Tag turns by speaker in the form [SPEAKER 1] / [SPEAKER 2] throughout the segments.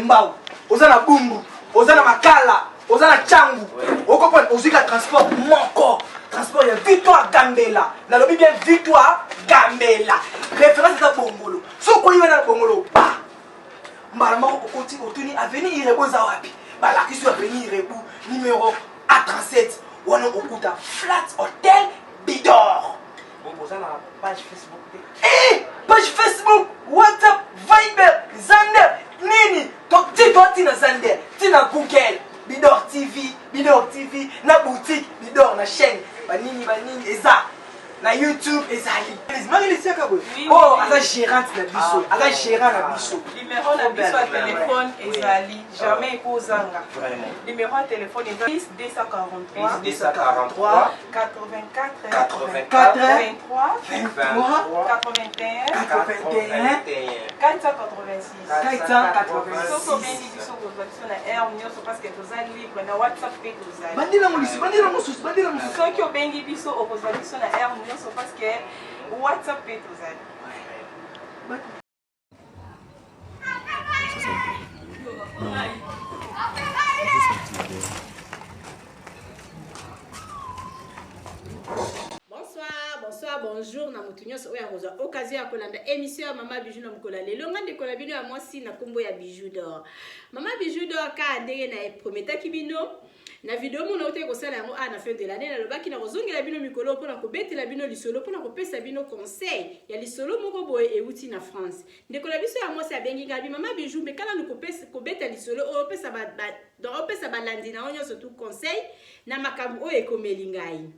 [SPEAKER 1] Selembao, oza na Bumbu, oza na Makala, oza na Tshangu, okoprendre ozwi ka transport moko, transport ya Victoire Gambela. Nalobi bien Victoire Gambela, référence eza Bongolo. Soki okoyi wana na Bongolo, ba mbala moko okoti, otuni avenue Irebu eza wapi, balakisi yo avenue Irebu numéro A37, wana okuta Flat Hotel Bidor.
[SPEAKER 2] Boza na page Facebook te?
[SPEAKER 1] Eh, page Facebook, WhatsApp, Viber, Zander, nini? To ti to ti na Zander, ti na Google, Bidor TV, Bidor TV, na boutique Bidor na chaîne, ba nini ba nini eza na YouTube ezali. Marie tiaka boye. Oh, aza gérante na biso, aza gérant na biso.
[SPEAKER 3] Numéro na biso ya téléphone ezali jamais ekozanga. Numéro ya téléphone eza 10 243
[SPEAKER 2] 243
[SPEAKER 3] 84
[SPEAKER 2] 84
[SPEAKER 3] 23
[SPEAKER 1] 23
[SPEAKER 3] 81
[SPEAKER 1] 81
[SPEAKER 3] 486.
[SPEAKER 1] 486.
[SPEAKER 3] Soki obengi biso, kozwa biso na heure nyonso parce que toza libre. Na WhatsApp mpe tozali.
[SPEAKER 1] Bandela mosusu, bandela mosusu, bandela mosusu.
[SPEAKER 3] Soki obengi biso, okozwa biso na heure nyonso parce que WhatsApp mpe tozali.
[SPEAKER 4] Bonsoir, bonsoir, bonjour na motu nyonso oyo akozwa occasion ya kolanda émission ya Mama Bijou na mokolo ya lelo. Nga ndeko na bino ya mwasi na nkombo ya Bijou d'Or, Mama Bijou d'Or. Kaka ndenge na eprometaki bino na video mona otaki kosala yango a na fin de l'année, nalobaki na kozongela bino mikolo mpona kobetela bino lisolo, mpona kopesa bino conseil ya lisolo moko boye euti na France. Ndeko na biso ya mwasi abengi ngai, "Mama Bijou, meka nanu kobeta lisolo oyo, opesa donc opesa balandi na yo nyonso tu conseil na makambo oyo ekomeli ngai."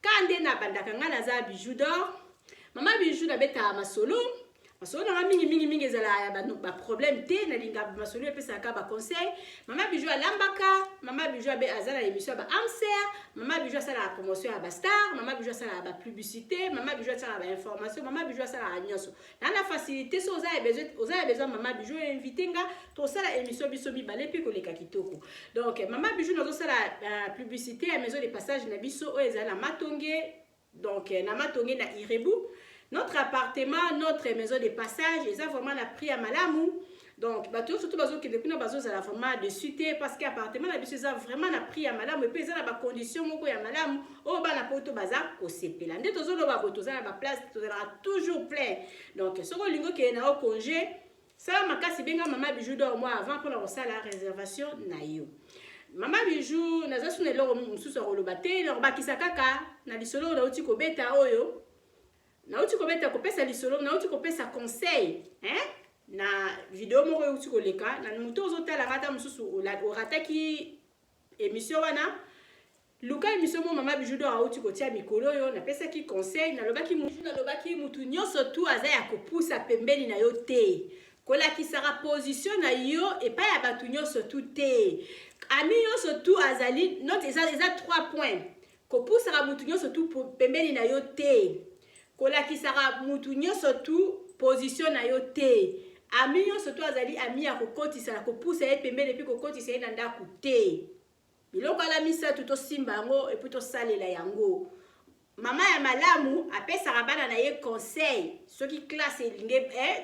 [SPEAKER 4] Ka nde nabandaka, ngai naza Bijou d'Or, Mama Bijou. Nabetaka masolo. Masolo nanga mingi mingi mingi ezalaka ya baproblème te. Nalinga masolo epesaka baconseil. Mama Bijou alambaka, Mama Bijou abe aza na émission ya baamser, Mama Bijou asalaka promotion ya bastar, Mama Bijou asalaka bapublicité, Mama Bijou asalaka bainformation, Mama Bijou asalaka nyonso na facilité. So oza ya besoin, oza ya besoin Mama Bijou, invité nga, tosala émission biso mibale mpe koleka kitoko. Donc Mama Bijou, nazosala publicité ya maison de passage na biso oyo ezali na Matonge. Donc na Matonge, na Irebu, notre appartement, notre maison de passage eza vraiment na prix ya malamu. Donc bato nyonso to bazokende kuna bazozala vraiment dessus te, parce que appartement na biso eza vraiment na prix ya malamu, et puis eza na bacondition moko ya malamu oyo bana poto baza kosepela. Nde tozoloba boye, toza na baplace, tozalaka toujours plein. Donc soki olingi okende na yo congé, sala makasi, benga Mama Bijou d'Or mwa avant mpona kosala réservation na yo. Mama Bijou naza suna eloko mosusu ya koloba te. Nakobakisa kaka na lisolo oyo nauti kobeta, oyo nauti kobeta, kopesa lisolo, nauti kopesa conseil, hein? Na video moko euti koleka na moto ozotalanga, ata mosusu orataki émission wana, luka émission mo Mama Bijou d'Or auti kotia mikolo oyo. Napesaki conseil, nalobaki mutu nyonso tu aza ya kopusa pembeni na yo te, kolakisaka position na yo epai ya bato nyonso tu te, ami nyonso tu azali note. Eza 3 points: kopusaka mutu nyonso tu pembeni na yo te, kolakisaka mutu nyonso tu position na yo te, ami nyonso tu azali ami ya kokotisa na kopusa ye pembeni et puis kokotisa ye na ndako te. Biloko ala misato, tosimba yango et puis tosalela yango. Mama ya malamu apesaka bana na ye conseil soki classe elingi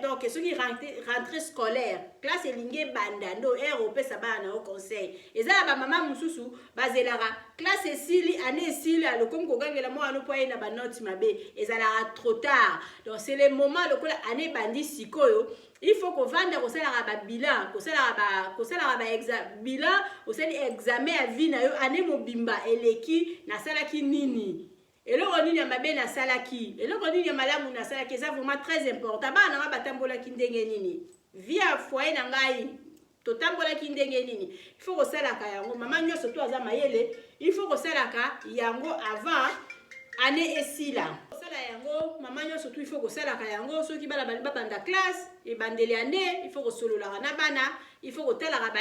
[SPEAKER 4] donc soki rentrée scolaire, classe elingi ebanda, ndo ere opesa bana na yo conseil. Eza na bamama mosusu bazelaka classe esili, année esili, alokomi kogangela mwana mpo aye na banote mabe, ezalaka trop tard. Donc c'est le moment, lokola année ebandi sikoyo, il faut kovanda kosalaka babilan, kosalaka ba bilan. Osali examen ya vie na yo, année mobimba eleki, nasalaki nini? Eloko nini ya mabe nasalaki? Eloko nini ya malamu nasalaki? Eza vraiment très important. Bana nanga batambolaki ndenge nini? Vie ya foyer na ngai totambolaki ndenge nini? Il faut kosalaka yango. Mama nyonso to aza mayele, il faut kosalaka yango avant année esila. Kosala yango, mama nyonso tu, il faut kosalaka yango. Soki bana babanda classe, ebandeli année, il faut kosololaka na bana, il faut kotalaka ba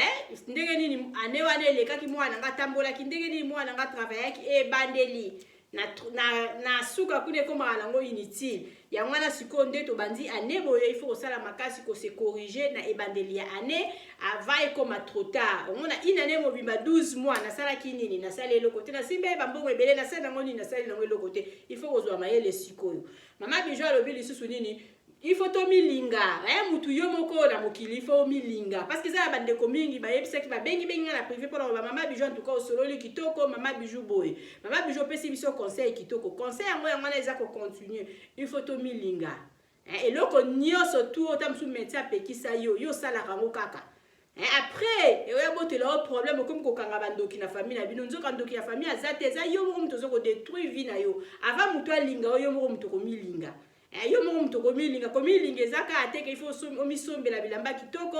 [SPEAKER 4] ndenge nini année wana elekaki, mwana nga atambolaki ndenge nini, mwana nga travaillaki. Ebandeli na suka kuna ekomaka nango inutile. Yango wana sikoyo nde tobandi année boye, il faut kosala makasi kose corriger na ebandeli ya année avant ekoma trop tard. Omona une année mobimba, 12 mois, nasalaki nini? Nasali eloko te. Nasimbi ye bambongo ebele, nasali nango nini? Nasali nango eloko te. Il faut kozwa mayele sikoyo. Mama Bijou alobi lisusu nini? Il faut tomilinga. Mutu yo moko na mokili, il faut omilinga, parce que eza na bandeko mingi bayebisaki, babengi bengi nga na privé mpona koloba: "Mama Bijou, en tout cas osololi kitoko. Mama Bijou boye, Mama Bijou opesi biso conseil kitoko." Conseil yango wana eza kocontinue. Il faut tomilinga. Eloko nyonso tu ota mosusu médecin apekisa yo, yo osalaka yango kaka. Après oya botela o problème, okomi kokanga bandoki na famille na bino. Nzoka ndoki ya famille aza te, eza yo moko moto oza kodétruire vie na yo. Avant moto alinga yo, yo moko moto komilinga. Yo moko moto komilinga. Komilinga eza kaka te ke il faut omisombela bilamba kitoko.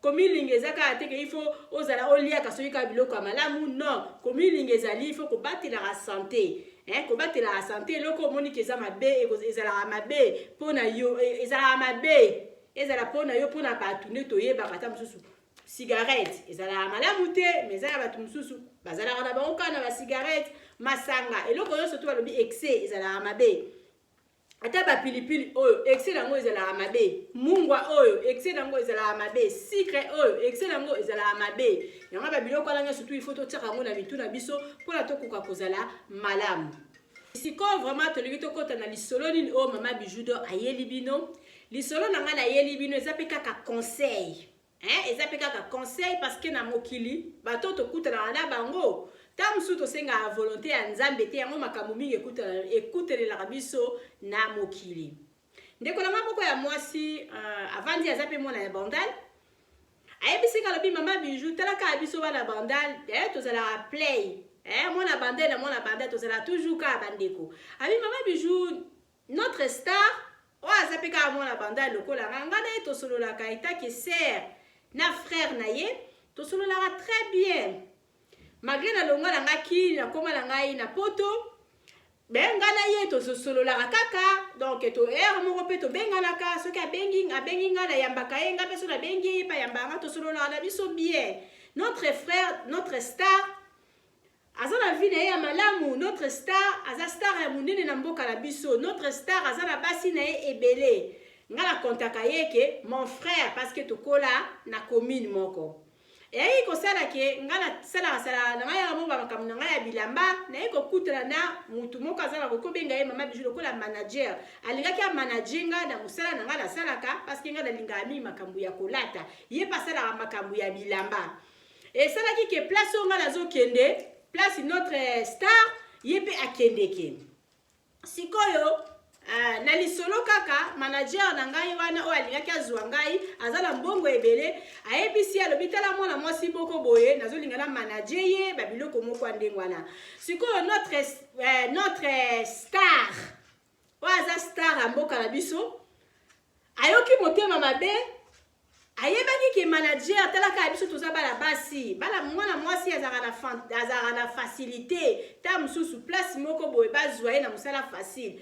[SPEAKER 4] Komilinga eza kaka te ke il faut ozala oliaka soki kaka biloko ya malamu. Non, komilinga ezali il faut kobatelaka santé, kobatelaka santé. Eloko omoniki eza mabe, ezalaka mabe mpo na yo, ezalaka mabe, ezala mpo na yo, mpo na bato nde toyebaka. Ata mosusu cigarette ezalaka malamu te, mais eza na bato mosusu bazalaka na bango kaka na bacigarette. Masanga, eloko nyonso to balobi excès ezalaka mabe. Ata bapilipili oyo, excès nango ezalaka mabe. Mungwa oyo, excès nango ezalaka mabe. Sucre oyo, excès nango ezalaka mabe. Yango babiloko wana nyonso tu, il faut totiaka yango na mitu na biso mpona tokoka kozala malamu. Sikoyo vraiment tolingi tokɔta na lisolo nini oyo Mama Bijou d'Or ayeli bino. Lisolo na ngai nayeli bino eza mpe kaka conseil, hein? Eza mpe kaka conseil, parce que na mokili bato tokutanaka na bango, ntango mosusu tosengaka volonté ya Nzambe te. Yango makambo mingi ekutelelaka biso na mokili. Ndeko na nga moko ya mwasi avandi, aza mpe mwana ya Bandal, ayebisi nga, alobi: "Mama Bijou, tala kaka biso bana Bandal, tozalaka play, mwana Bandal na mwana Bandal, tozalaka toujours kaka bandeko." Abi: "Mama Bijou, notre star oyo aza mpe kaka mwana Bandal lokola nga. Nga na ye tosololaka etake sœur na frère na ye, tosololaka très bien. Malgré nalongwa na nga kini, nakóma na ngai na Poto, be nga na ye tosololaka kaka. Donc to heure moko mpe tobenganaka. Soki abengi, abengi nga, nayambaka ye. Nga mpe so nabengi ye, mpe ayambaka nga. Tosololaka na biso bien. Notre frère, notre star aza na vie na ye ya malamu. Notre star aza star ya monene na mboka na biso. Notre star aza na basi na ye ebele. Nga nakontaka ye ke mon frère, parce que tokola na commune moko. Eyaki kosala ke nga nasalaka salaka na ngai yaka mo bamakambo na ngai ya bilamba. Naye kokutana na mutu moko aza na kokobenga ye Mama Bijou lokola manager. Alingaki amanager nga na mosala na ngai nasalaka, parce que ngai nalingaka mingi makambo ya kolata, ye mpe asalaka makambo ya bilamba. Esalaki ke place oyo ngai nazokende, place notre star ye mpe akendeke. Sikoyo na lisolo kaka, manager na ngai wana oyo alingaki azwa ngai aza na mbongo ebele. Ayebisi, alobi: 'Tala mwana mwasi moko boye, nazolinga na manager ye babiloko moko ya ndenge wana.' Sikoyo notre star oyo aza star ya mboka na biso ayoki motema mabe. Ayebaki ke manager atalaka ya biso toza bana basi, bana mwana mwasi azalaka na facilité. Ta mosusu place moko boye bazwa ye na mosala facile,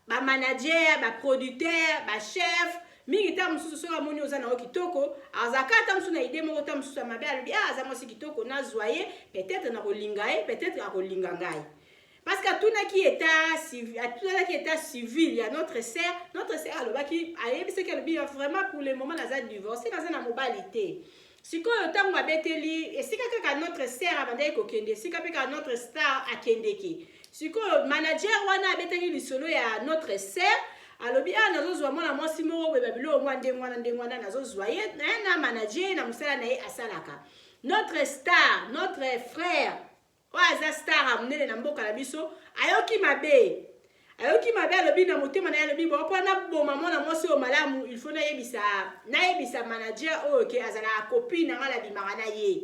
[SPEAKER 4] bamanager, baproducteur, bachef mingi. Ta mosusu soki amoni oza nango kitoko, azalaka ata mosusu na idée moko ta mosusu ya mabe. Alobi: 'Ah, aza mwasi kitoko, nazwa ye, peut-être nakolinga ye, peut-être akolinga ngai.' Parce que atunaki état civil ya notre sœur. Notre sœur alobaki, ayebisaki, alobi: 'Vraiment, pour le moment naza divorcé, naza na mobali te.' Sikoyo ntango abeteli esika kaka notre sœur abandaki kokende, esika mpe kaka notre star akendeki. Sikoyo manager wana abetaki lisolo ya notre sœur, alobi: 'Ah, nazozwa mwana mwasi moko boye, babiloko mwa ndenge wana, ndenge wana, nazozwa ye na manager na mosala na ye asalaka.' Notre star, notre frère oyo aza star ya monene na mboka na biso ayoki mabe, ayoki mabe. Alobi na motema na ye, alobi: 'Bon, mpo naboma mwana mwasi oyo malamu, il faut nayebisa manager oyo ke azalaka copine na ngai, nabimaka na ye,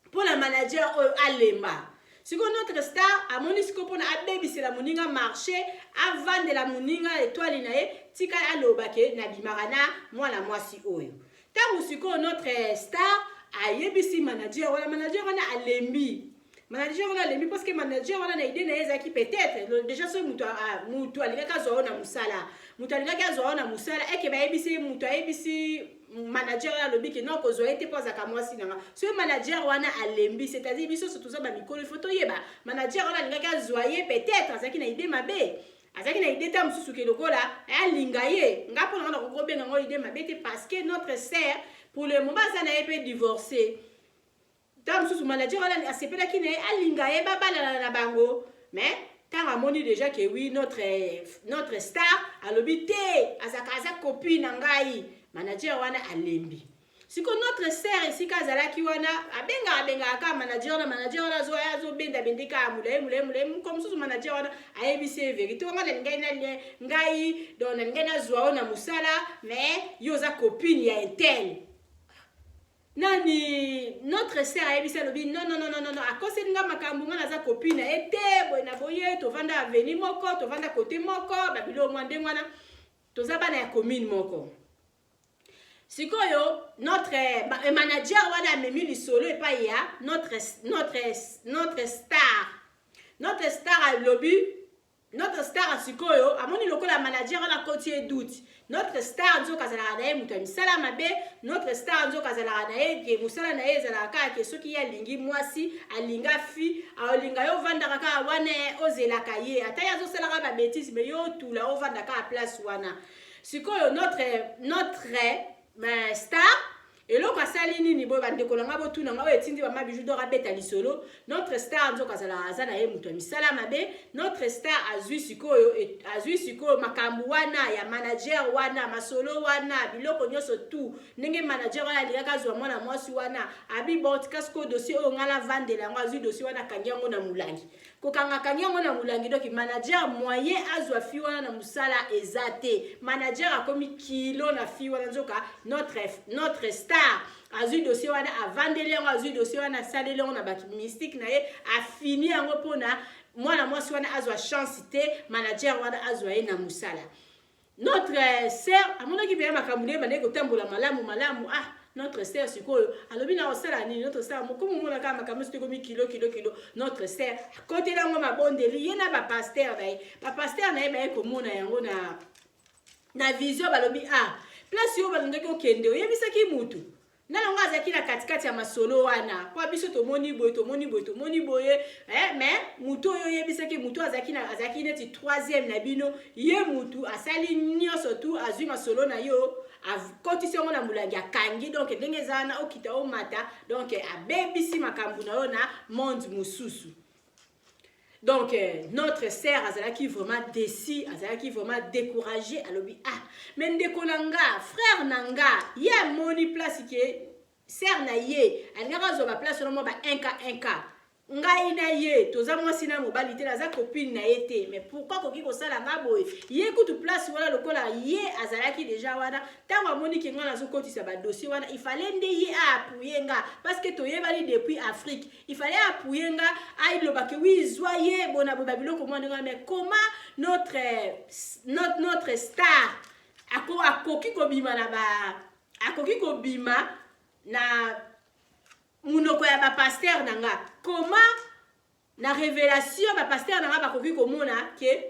[SPEAKER 4] mpo na manager oyo alemba.' Sikoyo notre star amoni sikoyo mpona abebisela moninga marché, avandela moninga étoile na ye, tika aloba ke nabimaka na mwana mwasi oyo. Ntango sikoyo notre star ayebisi manager wana, manager wana alembi. Manager wana alembi parce que manager wana na idée na ye ezalaki peut-être déjà soki mutu alingaki azwa oyo na mosala, mutu alingaki azwa oyo na mosala, eke bayebisi, mutu ayebisi manager wana, alobi ke non, kozwa ye te mpo azalaka mwasi nanga. Soki manager wana alembi, c'est-à-dire biso so toza bamikolo, il faut toyeba manager wana alingaki azwa ye, peut-être azalaki na idée mabe, azalaki na idée ta mosusu ke lokola alinga ye. Nga mpo na nga nakoki kobenga ngo idée mabe te, parce que notre sœur pour le moment aza na ye mpe divorcé. Ta mosusu manager wana asepelaki na ye, alinga ye, babalana na bango, mais Ntango amoni déjà que oui, notre star alobi te, azalaka, aza copine na ngai. Manager wana alembi. Siko notre sœur, esika azalaki wana, abengaka, abengaka kaka manager wana. Manager wana azobenda bende kaka molaye, molaye, molaye. Moko mosusu, manager wana ayebisi ye vérité: "Nga nalingai ngai, donc nalingai nazwa oyo na mosala, mais yo oza copine ya un tel." Nani, notre sœur ayebisi, alobi: "Non, non, non, non, non, akoseli nga makambo. Nga naza copine na ye te. Boye na boye, tovanda avenue moko, tovanda kote moko, babilo mwa ndenge wana, toza bana ya commune moko." Sikoyo notre manager wana amemi lisolo epai ya notre star. Notre star alobi, notre star sikoyo amoni lokola manager wana akoti ye doute. Notre star nzoka azalaka na ye moto ya misala mabe. Notre star nzoka azalaka na ye ke mosala na ye ezalaka kaka ke soki ye alingi mwasi, alinga fille, alinga yo, ovandaka kaka wana, ozelaka ye. Ata ye azosalaka babêtises, mais yo otula, ovanda kaka place wana. Sikoyo notre star, eloko asali nini boye? Bandeko na nga, botuna nga oyo etindi Mama Bijou d'Or abeta lisolo. Notre star nzoka azalaka, aza na ye moto ya misala mabe. Notre star azwi sikoyo, azwi sikoyo makambo wana ya manager wana, masolo wana, biloko nyonso tu, ndenge manager wana alingaki azwa mwana mwasi wana. Abi: "Bon, tika sikoyo dossier oyo, ngai navandela yango." Azwi dossier wana, akangi yango na molangi. Kokanga, kangi yango na molangi. Donc manager, moyen azwa fille wana na mosala eza te. Manager akomi kilo na fille wana. Nzoka notre star azwi dossier wana, avandeli yango, azwi dossier wana, asaleli yango na bamystique na ye, afini yango mpona mwana mwasi wana azwa chance te, manager wana azwa ye na mosala. Notre sœur amonaki mpenza makambo nde bandeki kotambola malamu malamu. Ah, notre sœur sikoyo alobi: "Na kosala nini?" Notre sœur mokomi omona kaka makambo nyonso ekomi kilo, kilo, kilo. Notre sœur akoteli yango mabondeli, ye na bapasteur na ye. Bapasteur na ye baye komona yango na vision. Balobi: "Ah, place oyo balingaki okende, oyebisaki mutu nalongo azalaki na katikati ya masolo wana? Mpo biso tomoni boye, tomoni boye, tomoni boye, mais mutu oyo oyebisaki, mutu azalaki neti troisième na bino, ye mutu asali nyonso tu, azwi masolo na yo, akotisi yango na molangi, akangi. Donc ndenge eza wana, okita, omata, donc abebisi makambo na yo na monde mosusu." Donc notre sœur azalaki vraiment déçu, azalaki vraiment découragé. Alobi: "Ah, mais ndeko na nga, frère na nga, ye amoni place ke sœur na ye alingaka azwa baplace wana mwa ba 1 k 1 k. Ngai na ye toza mwasi na mobali te, naza copine na ye te, mais pourquoi akoki kosala nga boye? Ye kutu place wana, lokola ye azalaki déjà wana, ntango amoni ke nga nazokotisa badossier wana, ifale nde ye aappuyer nga, parce que toyebani depuis Afrique. Ifale aappuyer nga, alobaki: 'Oui, zwa ye bona boye, babiloko mwa ndenge wana.' Mais comment notre star akoki kobima na ba akoki kobima na munoko ya bapasteur na nga? Comment na révélation bapasteur na nga bakoki komona ke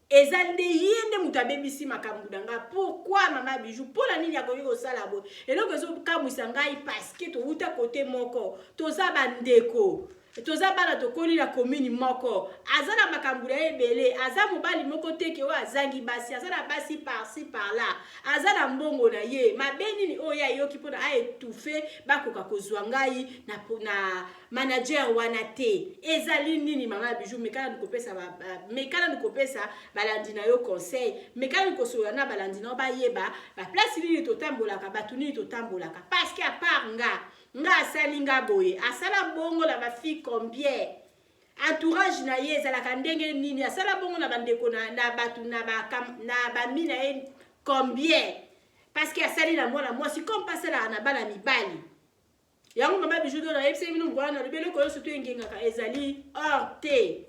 [SPEAKER 4] eza nde ye nde moto abebisi makambo na nga? Pourquoi, Mama Bijou, mpona nini akoki kosala boye? Eloko ezokamwisa ngai, parce que towuta kote moko, toza bandeko, toza bana, tokoli na commune moko. Aza na makambo na ye ebele, aza mobali moko te ke oyo azangi basi, aza na basi par-ci par-là, aza na mbongo na ye. Mabe nini oyo ayoki mpona aétouffer, bakoka kozwa ngai na manager wana te? Ezali nini, Mama Bijou? Mekana nikopesa balandi na yo conseil, mekana nikosolola na balandi na yo, bayeba baplace nini totambolaka, bato nini totambolaka. Parce que à part nga, nga asali nga boye, asala bongo na bafille combien? Entourage na ye ezalaka ndenge nini? Asala bongo na bandeko na bato na bami na ye combien? Parce que asali na mwana mwasi comme mpe asalaka na bana mibali yango. Mama Bijou d'Or nayebisaki bino mokwana, nalobi eloko nyonso to engengaka ezali or te.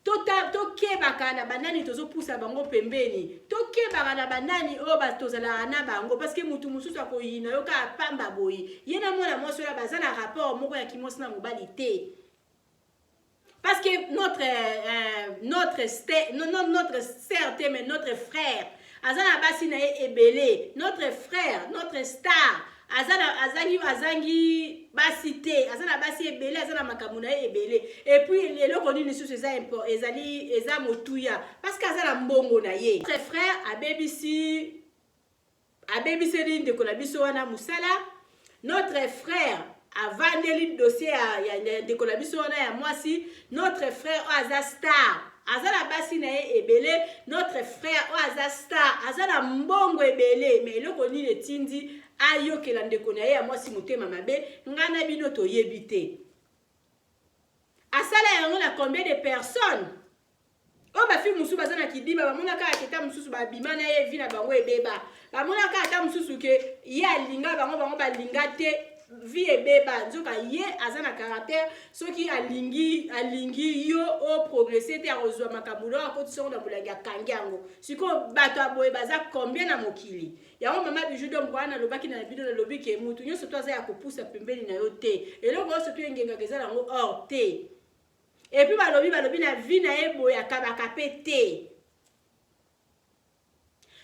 [SPEAKER 4] Tokebaka na banani tozopusa bango pembeni, tokebaka na banani oyo tozalaka na bango, parce que mutu mosusu akoyina yo kaka pamba boye. Ye na mwana mwasi oyo baza na rapport moko ya kimwasi na mobali te, parce que notre, non, notre sœur te, mais notre frère aza na basi na ye ebele. Notre frère, notre star aza na azangi basi te, aza na basi ebele, aza na makambo na ye ebele. Et puis eloko nini lisusu eza ezali, eza motuya, parce que aza na mbongo na ye. Notre frère abebiseli ndeko na biso wana mosala. Notre frère avandeli dossier ya ndeko na biso wana ya mwasi. Notre frère oyo aza star. Aza na basi na ye ebele, notre frère oyo aza star, aza na mbongo ebele, mais eloko nini etindi ayokela ndeko na ye ya mwasi motema mabe? Ngai na bino toyebi te. Asala yango na combien de personnes? Oyo bafille mosusu baza na kidiba, bamonaka ata mosusu babima na ye, vie na bango ebeba. Bamonaka ata mosusu ke ye alinga bango, bango balinga te, vie ebeba. Nzoka ye aza na caractère, soki alingi, alingi yo oprogresse te, akozwa makambo lo akotisa yango na molangi, akangi yango. Sikoyo bato ya boye baza combien na mokili? Yango Mama Bijou Dom wana nalobaki na bino, nalobi ke motu nyonso to aza ya kopusa pembeni na yo te. Eloko nyonso to engengaka eza nango or te. Et puis balobi na vie na ye boye akabaka mpe te.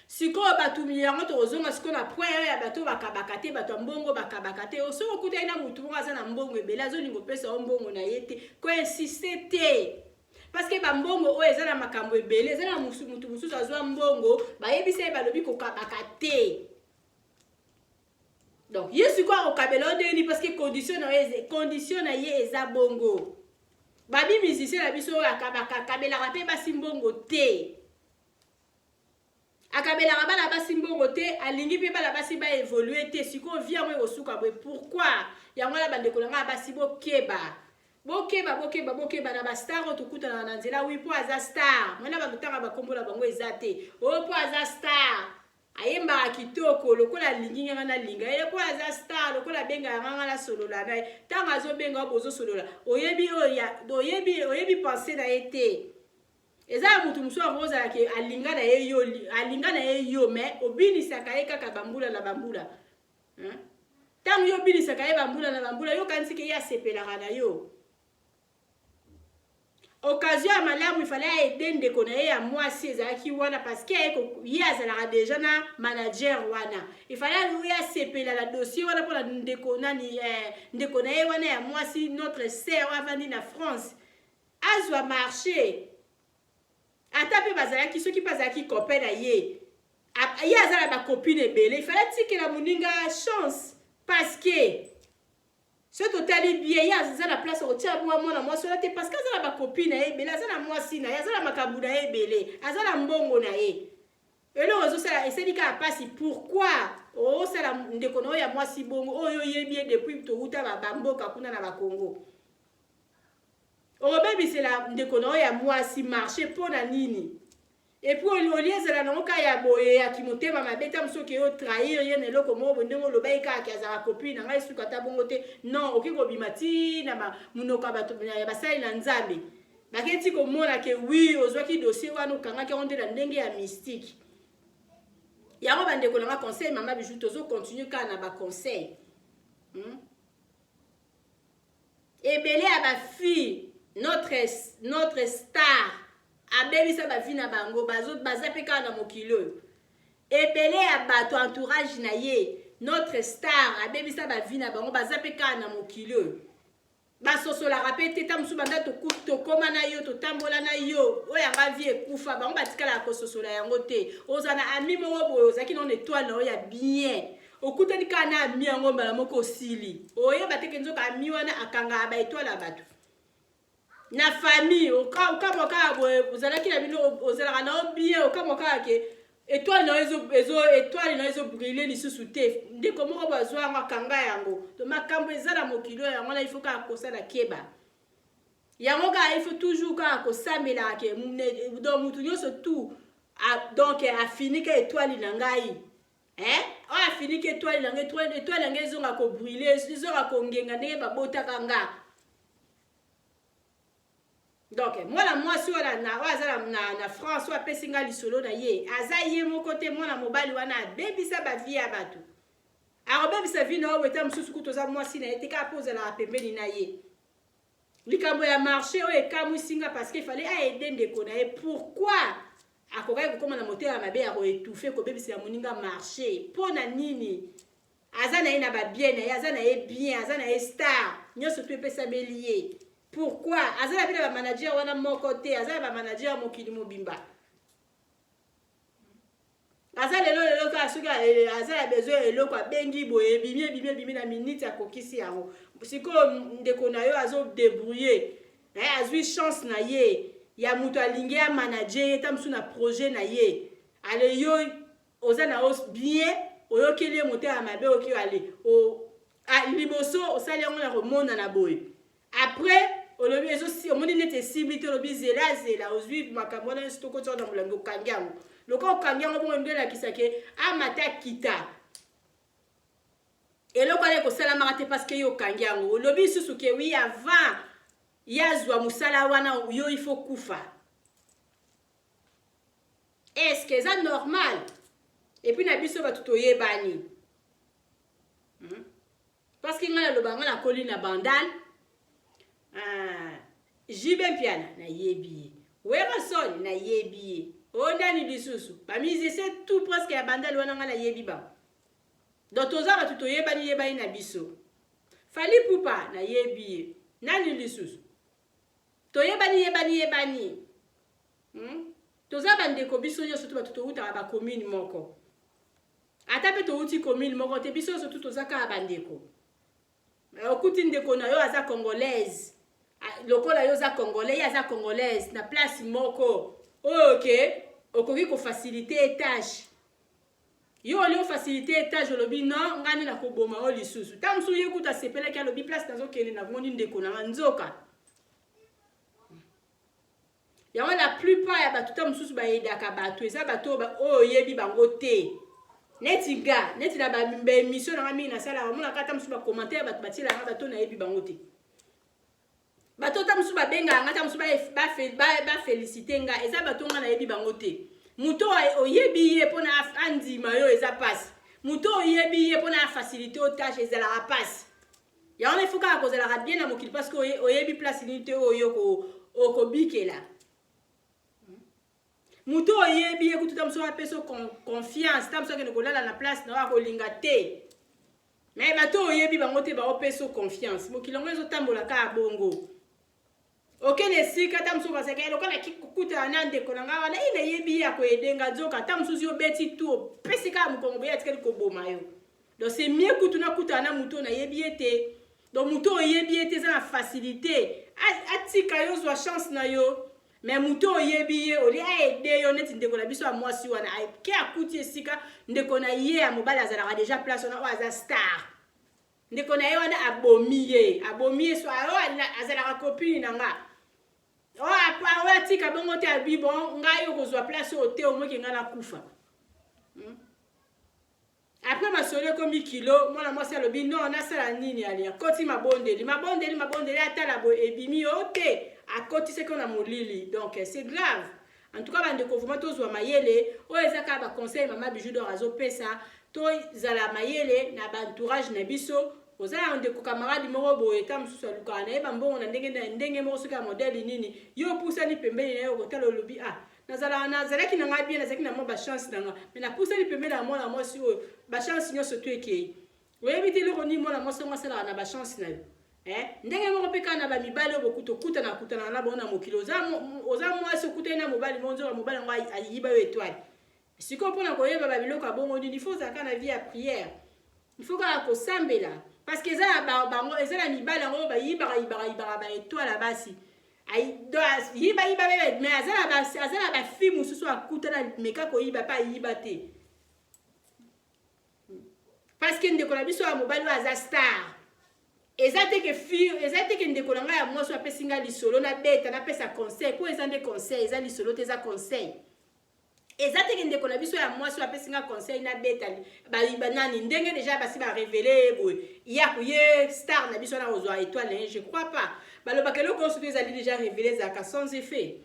[SPEAKER 4] Sikoyo bato yango tokozonga sikoyo na point oyo ya bato bakabaka te, bato ya mbongo bakabaka te. Soki okutani na motu moko aza na mbongo ebele, azolinga opesa yo mbongo na ye te, koinsiste te. Parce que bambongo oyo eza na makambo ebele, eza na mutu mosusu azwa mbongo, bayebisa ye, balobi kokabaka te. Donc ye sikoyo akokabela yo ndenge nini? Parce que condition na ye eza bongo. Babi musicien na biso oyo akabaka, akabelaka mpe basi mbongo te, akabelaka bana basi mbongo te, alingi mpe bana basi baévolue te. Sikoyo vie yango ekosuka boye, pourquoi? Yango wana, bandeko na ngai basi, bokeba, bokeba, bokeba, bokeba na bastar oyo tokutanaka na nzela. Oui, mpo aza star, mwana bato ntanga bakombola bango eza te. Oyo mpo aza star, ayembaka kitoko, lokola alingi nganga nalinga ye, mpo aza star, lokola abengaka nganga nasolola na ye. Ntango azobenga oyo bozosolola, oyebi oyo oyebi, oyebi pensée na ye te. Eza ya motu mosusu akozalaki alinga na ye yo, alinga na ye yo, mais obinisaka ye kaka bambula na bambula. Ntango yo obinisaka ye bambula na bambula, yo kanisi ke ye asepelaka na yo. Occasion ya malamu ifale aede ndeko na ye ya mwasi ezalaki wana, parce que ye azalaka déjà na manager wana. Ifale ye asepela na dossier wana mpona ndeko nani, ndeko na ye wana ya mwasi, notre sœur oyo avandi na France, azwa marché. Ata mpe bazalaki, soki mpe azalaki copain na ye, ye aza na bacopine ebele, ifale atikela moninga chance. Parce que soki totali bien, ye aza na place kotia mwa mwana mwasi wana te, parce que aza na bacopine na ye ebele, aza na mwasi na ye, aza na makambo na ye ebele, aza na mbongo na ye. Eloko ezosala, esali kaka mpasi. Pourquoi osala ndeko na oyo ya mwasi bongo, oyo oyebi ye depuis towuta bamboka kuna na Bakongo? Okobebisela ndeko na oyo ya mwasi marché mpo na nini? Et puis olie ezala nango kaka ya boye ya motema mabe. Ta mosu oke otrahir ye na eloko moko boye, ndenge olobaki kaka ke azalaka copine na ngai, suka ata bongo te. Non, okoki kobima ti na monoko ya bato ya basali na Nzambe, baketi komona ke oui, ozwaki dossier wana, okangaki yango nde na ndenge ya mystique. Yango bandeko na nga, conseil Mama Bijou, tozocontinue kaka na baconseil, Ebele ya bafille notre star abebisa bavie na bango, baza mpe kaka na mokili oyo. Ebele ya bato entourage na ye, notre star abebisa bavie na bango, baza mpe kaka na mokili oyo. Basosolaka mpe te. Ta mosusu banda tokóma na yo, totambola na yo, oyo yanga vie ekufa, bango batikalaka kososola yango te. Ozala na ami moko boye, ozalaki nano étoile na oyo ya bien, okutani kaka na ami yango, mbala moko osili, oyeba teke nzoka ami wana akangaka baétoile ya bato na famille. Okamwa kaka boye, ozalaki na bino, ozalaka na yo bien, okamwa kaka ke étoile na yo ezobrille lisusu te. Ndeko moko bazwa yango, akanga yango. To makambo eza na mokili oyo, yango wana il faut kaka kosala keba. Yango kaka il faut toujours kaka kosambelaka ke donc mutu nyonso tout donc afinika étoile na ngai, oyo afiniki étoile na ngai, étoile na ngai ezonga kobrille, ezonga kongenga ndenge babotaka nga. Donc mwana mwasi oyo oyo aza na France, oyo apesi nga lisolo na ye, aza ye moko te. Mwana mobali wana abebisa bavie ya bato, akobebisa vie na oyo eta mosusu kutu oza mwasi na ye te, kaka mpo ozalaka pembeni na ye. Likambo ya marché oyo ekamwisi nga, parce que efale aede ndeko na ye. Pourquoi akokaki kokóma na motema mabe ya koétouffe, kobebisela moninga marché? Mpo na nini? Aza na ye na babien na ye, aza na ye bien, aza na ye star, nyonso to epesameli ye. Pourquoi aza na mpe na bamanager wana moko te? Aza na bamanager ya mokili mobimba. Aza lelo lelo kaka, soki aza na besoin eloko, abengi boye, ebimi, ebimi, ebimi na minute, akokisi yango. Sikoyo ndeko na yo azodébrouille, azwi chance na ye. ya moto alingi amanager ye ta mosusu na projet na ye. Ale yo oza na yo bien, oyokeli ye motema mabe, oki ale o, a, liboso osali yango na komonana boye, après olobi ezo omoni neti esimbi te, olobi zela zela, ozwi makambo wana nyonso, tokoti wana molangi, okangi yango. Lokola okangi yango bongo, nde elakisa ke amata kita eloko wana ekosalamaka te, parce que yo okangi yango. Olobi lisusu ke oui, avant ye azwa mosala wana, yo il faut kufa. Est ce que eza normal? Et puis na biso bato toyebani, Parce que ngai naloba, ngai nakoli na Bandal, JB Mpiana nayebi ye, Werrason nayebi ye, oyo nani lisusu, bamusicien tout presque ya Bandal wana ngai nayebi bango. Donc toza bato toyebani yebani na biso. Fally Ipupa nayebi ye, nani lisusu, toyebani yebani yebani, Toza bandeko biso nyonso to bato towutaka bacommune moko, ata mpe towuti commune moko te, biso nyonso tu toza kaka bandeko. Okuti ndeko na yo aza congolaise lokola yo oza congolais, ye aza congolaise, na place moko oyo ke okoki kofaciliter tâche yo, oli ofaciliter tâche, olobi non, ngai nde nakoboma oyo lisusu. Ntango mosusu ye kuta asepelaki, alobi place nazokende namoni ndeko na nga. Nzoka yango la plupart ya bato ta mosusu bayedaka bato, eza bato oyo oyebi bango te. Neti nga, neti na baémission nanga mingi nasalaka, omonaka ata mosusu bacommentaire bato batielanga, bato nayebi bango te. Bato ta mosusu babengaka nga, ta mosusu baféliciter nga, eza bato nga nayebi bango te. Moto oyebi ye mpona andima yo eza mpasi, moto oyebi ye mpona afaciliter yo tâche ezalaka mpasi. Yango wana ifo kaka kozalaka bien na mokili, parce que oyebi place nini te oyo okobikela. Moto oyebi ye kutu, ta mosusu apesa confiance, ta mosusu akende kolala na place na oyo akolinga te, mais bato oyebi bango te baopesa confiance. Mokili yango ezotambola kaka bongo. Okende esika, ta mosusu bazalaki lokola kokutana na ndeko na ngai wana, ye nayebi ye, akoyedenga. Nzoka ta mosusu yo obeti tu, opesi kaka mokongo boye, atikali koboma yo. Donc c'est mieux kutu nakutana na moto oyo nayebi ye te. Donc moto oyebi ye te eza na facilité atika yo zwa chance na yo, mais moto oyebi ye, olie aide yo. Neti ndeko na biso ya mwasi wana ke akuti esika ndeko na ye ya mobali azalaka déjà place wana, oyo aza star, ndeko na ye wana abomi ye, abomi ye. So oyo azalaka copine na nga, oyo atika bongo te, abi bon, ngai okozwa place oyo te, omoki ngai nakufa, Après masolo ekomi kilo, mwana mwasi alobi non, nasala nini? Ali akoti mabondeli, mabondeli, mabondeli, atala boye ebimi yo te, akotisaki na molili. Donc c'est grave. En tout cas bandeko, vraiment tozwa mayele. Oyo eza kaka baconseil mama Bijou d'Or azopesa. Tozala mayele na baentourage na biso. Oza na ndeko, camarade moko boye, ta mosusu alukaka na ye bambongo na ndenge na ndenge moko, soki ya modèle nini, yo opusani pembeni na ye, okotala, olobi ah, nazalaka, nazalaki na ngai bien, nazalaki na mwa bachance na nga, mais napusani pembeni ya mwana mwasi oyo, bachance nyonso to ekei. Oyebi te eloko nini mwana mwasi yango asalaka na bachance na yo. Ndenge moko mpe kaka na bamibali oyo tokutana kutanaka na bango na mokili. Oza mwasi, okutani na mobali moko, nzoka mobali yango ayiba yo étoile. Sikoyo mpona koyeba babiloko ya bongo nini, il faut ozalaka na vie ya prière, il faut kaka kosambela, parce que eza na bango, eza na mibali yango oyo bayibaka yibaka yibaka baétoile ya basi, yiba yiba, mais aza na bafille mosusu akutana, meka koyiba mpe ayiba te, parce que ndeko na biso ya mobali oyo aza star, eza te ke fille, eza te ke ndeko na ngai ya mwasi oyo apesi ngai lisolo nabeta, napesa conseil, po eza nde conseil, eza lisolo te, eza conseil. Eza te ke ndeko na biso ya mwasi oyo apesi nga conseil nabeta nani, ndenge déjà basi barévéler ye boye, ya ye star na biso wana kozwa étoile na ye, je crois pas. Balobaka eloko nyonso to ezali déjà révélé ezalaka sans effet.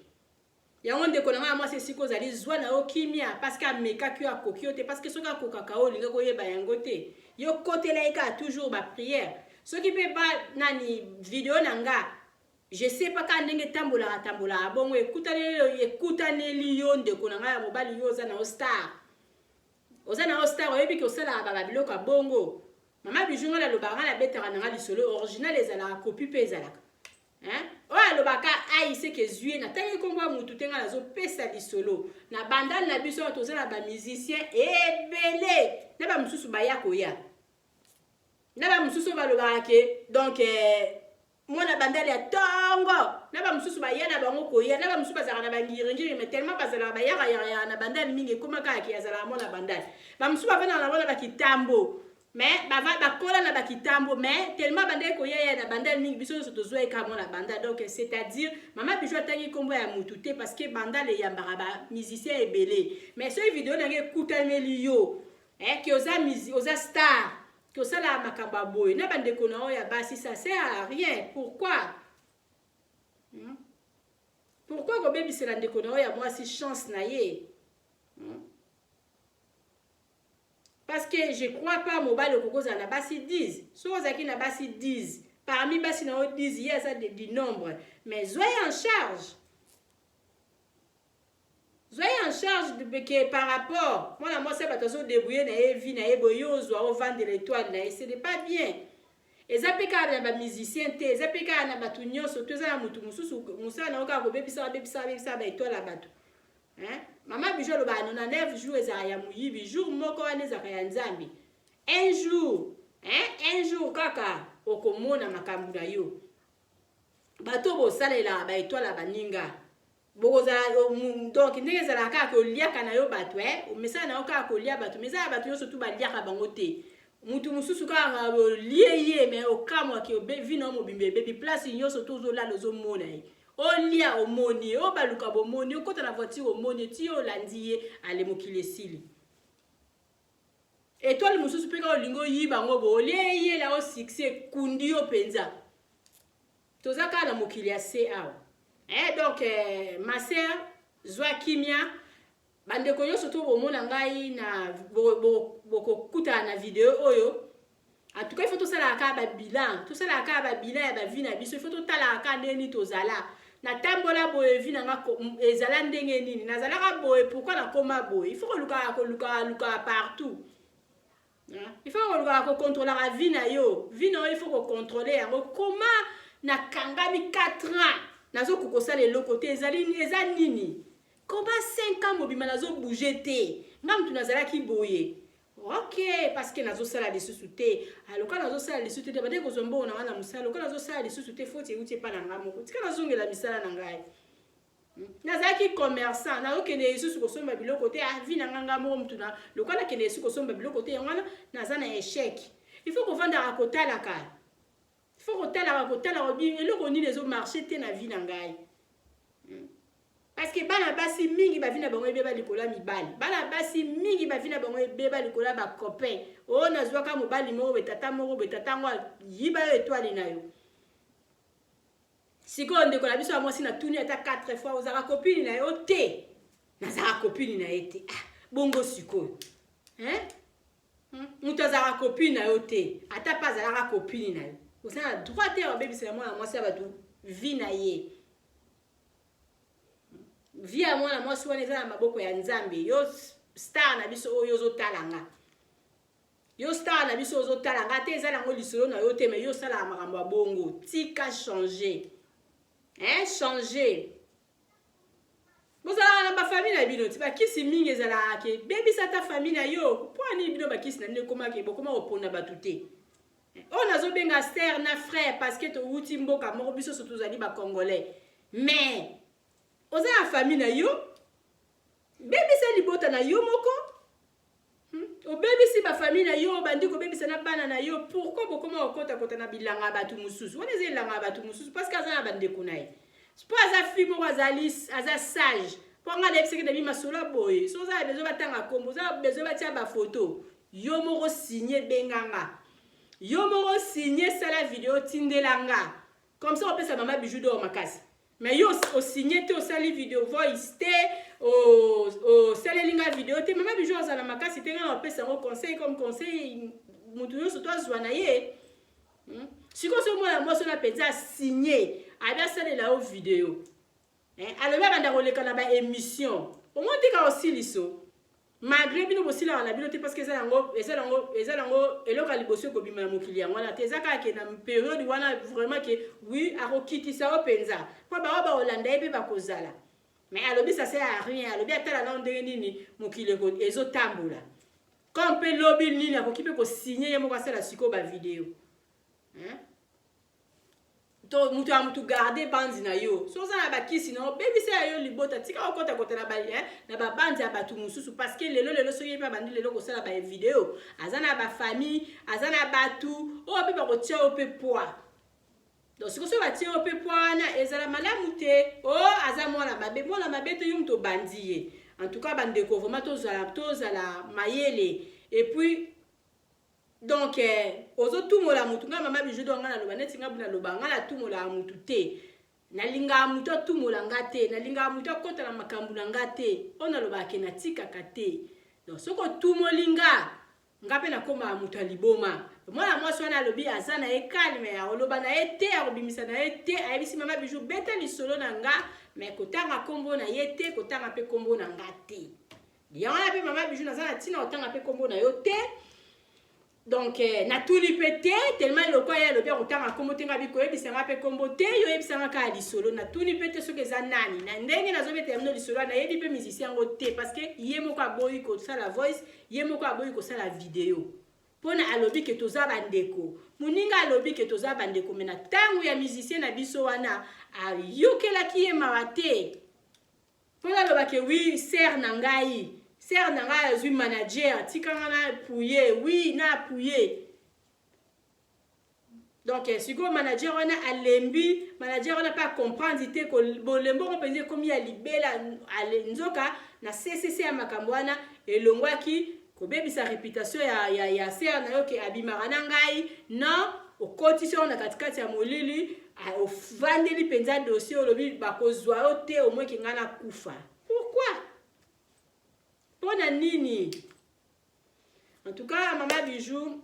[SPEAKER 4] Yango ndeko na ngai ya mwasi, esika ozali, zwa na yo kimia, parce que amekaki yo, akoki yo te, parce que soki akokaka yo, olingi koyeba yango te. Yo kotela ye kaka toujours baprière. Soki mpe ba nani video na nga, je sais pas kaka ndenge etambolaka tambolaka bongo, ekutaneli, ekutaneli yo ndeko na ngai ya mobali, yo oza na yo star, oza na yo star, oyebi ke osalaka babiloko ya bongo. Mama Bijou, ngai nalobaka, ngai nabetaka na ngai lisolo original ezalaka, copie mpe ezalaka. Oyo alobaka ai seke ezwi ye, natangi nkombo ya mutu te, ngai nazopesa lisolo na Bandal na biso. Oyo toza na bamusicien ebele, na bamosusu baya koya, na bamosusu oyo balobaka ke donc eh, Mwana bandal ya tongo na ba mosusu baya na bango koya na ba mosusu bazalaka na bangiringiri mais tellement bazalaka bayaka yaka na bandal mingi ekoma kaka ke azalaka mwana bandal. Ba mosusu bavandaka na bango na bakitambo mais bava bakola na bakitambo mais tellement bandaki koya ya na bandal mingi, biso nyonso tozwa ye kaka mwana bandal. Donc c'est à dire mama Bijou atangi nkombo ya mutu te parce que bandal eyambaka ba musicien ebele. Mais soki video na ngai ekutameli yo, eh, ke oza, oza star, tosalaka makambo ya boye na bandeko na oyo ya basi, ça sert à rien. Pourquoi, Pourquoi kobebisela ndeko na oyo ya mwasi chance na ye, Parce que je crois pas mobali okoki kozala na basi 10. Soki ozalaki na basi 10, parmi basi na yo 10, ye aza du nombre, mais zwa ye en charge, zwa ye en charge ke par rapport mwana mwasi ya bato azodébrouiller na ye vie na ye boye, yo ozwa ovandela étoile na ye, ce n'est pas bien. Eza mpe kaka na bamusicien te, eza mpe kaka na bato nyonso to eza na motu mosusu mosala na yo kaka kobebisaka, bebisaka, bebisaka baétoile ya bato, hein? Mama Bijou alobaka 99 jour ezalaka ya moyibi, jour moko wana ezalaka ya Nzambe. Un jour, hein? Un jour kaka okomona makambo na yo. Bato bosalelaka baétoile ya baninga, bokozala donc ndenge ezalaka kaka koliaka na yo bato, omesala na yo kaka kolia bato, mais eza ya bato nyonso tu baliaka bango te. Mutu mosusu kaka olie ye, mais okamwaki vie na yo mobimba ebebi. Place nyonso to ozolala ozomona ye, olia omoni ye, obaluka bomoni, okota na voiture omoni ye, ti olandi ye ale, mokili esili. Étoile mosusu mpe kaka olingi oyiba yango, bo olie eyela o succès ekundi yo mpenza. Toza kaka na mokili ya se awa, eh, donc ma sœur, zwa kimia. Bandeko nyonso to bomona ngai na bokokutana na video oyo, en tout cas il faut tosalaka kaka babilan, tosalaka kaka babilan ya bavie na biso. Il faut totalaka kaka ndenge nini tozala, natambola boye, vie na nga ezala ndenge nini, nazalaka boye, pourquoi nakóma boye. Il faut kolukaka, kolukaka, lukaka partout. Il faut kolukaka kocontrôlaka vie na yo, vie na yo il faut kocontrôler yango. Koma nakangami 4 ans, nazokoka kosala eloko te, ezali eza nini? Koma 5 ans mobima nazobouger te, nga mutu nazalaki boye, ok, parce que nazosala lisusu te. Aloka nazosala lisusu te, bande kozwa mbongo na nga na mosala. Loka nazosala lisusu te, foti euti epa na nga moko. Tika nazongela misala na ngai. Nazalaki commerçant, nazokende lisusu kosomba biloko te. Ah, vie na nga, nga moko mutu na lokola nakende lisusu kosomba biloko te, yango wana naza na échec. Il faut kovandaka kotalaka, il faut kotalaka, kotalaka eloko nini ezomarcher te na vie na ngai. Parce que bana basi mingi bavie na bango ebeba likolo ya mibali. Bana basi mingi bavie na bango ebeba likolo ya bacopain oyo nazwaka mobali moko boye, tata moko boye, tata yango ayiba yo étoile na yo. Sikoyo ndeko na biso ya mwasi, natuni ata 4 fois, ozalaka copine na yo te? Nazalaka copine na ye te. Ah, bongo sikoyo, hein? Moto azalaka copine na yo te, ata mpe azalaka copine na yo, oza na droit te ya kobebisela mwana mwasi ya bato vie na ye. Vie ya mwana mwasi wana eza na maboko ya Nzambe. Yo star na biso oyo ozotala nga, yo star na biso ozotala nga te, eza nango lisolo na yo te, mais yo osalaka makambo ya bongo, tika, changer, hein, changer. Bozalaka na bafamille na bino ti bakisi mingi ezalaka ke bebisa ata famille na yo. Mpo nini bino bakisi na bino ekomaki bokoma kopona bato te? Oyo nazobenga sœur na frère parce que towuti mboka moko, biso so tozali bacongolais, mais oza na famille na yo, bebisa libota na yo moko, Obebisi bafamille na yo, obandi kobebisa na bana na yo. Pourquoi bokoma kokotakota na bilanga ya bato mosusu? Wana eza elanga ya bato mosusu parce que aza na bandeko na ye, mpo aza fille moko azali aza sage. Mpo ngai nayebisaki na bi masolo ya boye, so oza na besoin batanga kombo, oza na besoin batia bafoto, yo moko signe, benganga yo moko, signe, sala video, tindela nga, comme ça opesa mama Bijou d'Or makasi. Mais yo osigne te, osali video voice te, osaleli nga video te, mama Bijou azala makasi te. Nga na opesa yango conseil comme conseil, motu nyonso to azwa na ye. Sikoyo so mwana mwasi wana mpenza asigne, abi asalela yo video, alobi abanda koleka na baémission, omoni tika osiliso malgré bino bosilaka na bino te, parce que eza yango, eza yango, eza yango eloko ya liboso ekobima na mokili yango wana te. Eza kaka ke na période wana vraiment ke oui, akokitisa yo mpenza, mpo bango bakolanda ye mpe bakozala. Mais alobi ça sert à rien, alobi atala nano ndenge nini mokili ezotambola, comme mpe lobi nini akoki mpe kosigne ye moko asala sikoyo bavideo. To mutu ya mutu garde bandi na yo. So oza na bakisi na yo, bebisa ya yo libota, tika kokota kota na ba eh, na ba bandi ya batu mususu parce que lelo lelo soki ye pe abandi lelo kosala ba video, aza na ba famille, aza na batu oyo pe bakotia yo pe poids. Donc sikoyo soki batie yo pe poids wana ezala malamu te. Oh aza mwana mabe, mwana mabe te yo mutu obandi ye. En tout cas bandeko vraiment tozala tozala mayele et puis Donc eh, ozo tumola mutu nga mama bijou donc nga naloba neti nga naloba nga natumolaka mutu te nalingaka mutu atumola nga te nalingaka mutu akota na makambo na nga te oyo nalobaka ke natikaka te donc soki otumoli nga nga mpe nakomaka moto ya liboma mwana mwasi wana alobi aza na ye calme akoloba na ye te akobimisa na ye te ayebisi mama bijou beta lisolo na nga me kotanga nkombo na ye te kotanga mpe nkombo na nga te yango wana mpe mama bijou naza na ntina kotanga mpe nkombo na yo te donc eh, natuni mpe te tellement lokwa ye alobi akotanga nkombo te ngai bikoyebisa ngai mpe nkombo te yo oyebisa ngai kaka lisolo natuni mpe te soki eza nani na ndenge nazobetela bino lisolo wana nayebi mpe musicien yango te parce que ye moko aboyi kosala voice ye moko aboyi kosala video mpona alobi ke toza bandeko moninga alobi ke toza bandeko me na ntango ya musicien na biso wana ayokelaki ye mawa te Po naloba ke oui sœur na ngai, sœur na ngai azui manager, tika nga na appuyer, oui na appuyer. Donc eh, sikoyo manager wana alembi, manager wana pe a comprendre te ko bolembo ngo penza ekomi ya libela, ale, nzoka na CCC ya makambo wana elongwaki kobebisa reputation ya, ya, ya sœur na yo ke abimaka na ngai non okotisi yango na katikati ya molili ofandeli mpenza dossier olobi bakozwa yo te omweke ngai nakufa pourquoi mpo na nini en tout cas mama bijou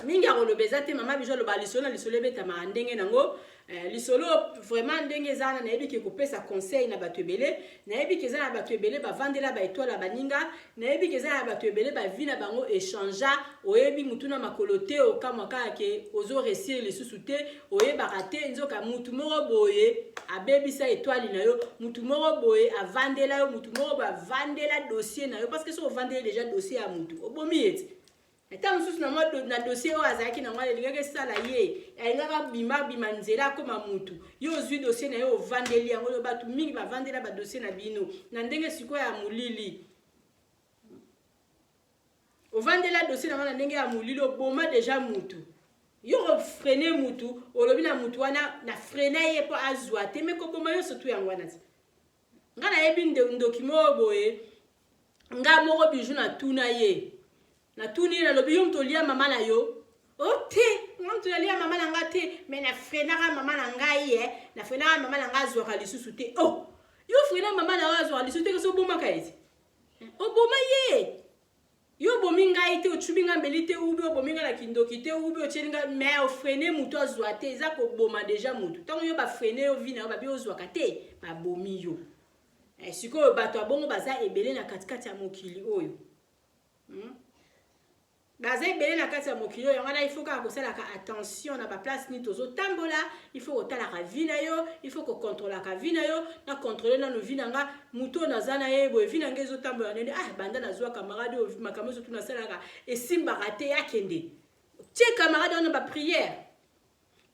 [SPEAKER 4] mingi ya koloba eza te mama bijo aloba lisolo na lisolo ebetamaka ndenge nango eh, lisolo vraiment ndenge eza wana nayebi ke kopesa conseil na bato ebele nayebi ke eza na bato ebele bavandela baetoile ya baninga nayebi ke eza na bato ebele bavi na bango echangea oyebi mutu na makolo te okamwa kaka ke ozo resir lisusu te oyebaka te nzoka mutu moko boye abebisa etoile na yo mutu moko boye avandela yo mutu moko boye avandela dossier na yo parce que soki ovandeli deja dossier ya mutu obomi ye ti Ata mosusu na mwa na dossier oyo azalaki na ngo elingaki esala ye alingaki abima abima nzela akoma mutu yo ozwi dossier na ye ovandeli yango yo bato mingi bavandela ba dossier na bino na ndenge sikoyo ya molili ovandela dossier na ngo na ndenge ya molili oboma deja mutu yo ofrene mutu olobi na mutu wana na frene ye mpo azwa te me koboma yo sotu yango wana ti nga nayebi ndoki moko boye nga moko bijou natuna ye natuni ye nalobi yo moto olia mama na yo o oh, te nga moto nalia mama na nga te me nafrenaka mama na ngai ye nafrenaka mama na ngai azwaka lisusu te o oh, yo frena mama na yo azwaka lisusu te kasi obomaka ye te oboma ye Yo obomi ngai te, otubi ngai mbeli te, ubi obomi ngai na kindoki te, ubi otieli ngai mais ofrene mutu azwa te, eza koboma deja mutu. Tango yo ba frene yo vie na yo babi ozwaka te, babomi yo. Eh, sikoyo bato ya bongo baza ebele na katikati ya mokili oyo. Hmm? Baza ebele na kati ya mokili oyo, yango wana il faut kaka kosalaka attention na ba place nini tozotambola, il faut kotalaka vie na yo, il faut kocontrolaka vie na yo, na controle nanu vie na nga Moto oyo naza na ye boye vie na ngai ezotambola ndenge ah banda nazwa camarade oyo makambo nyonso tu nasalaka esimbaka te akende tie camarade wana ba prière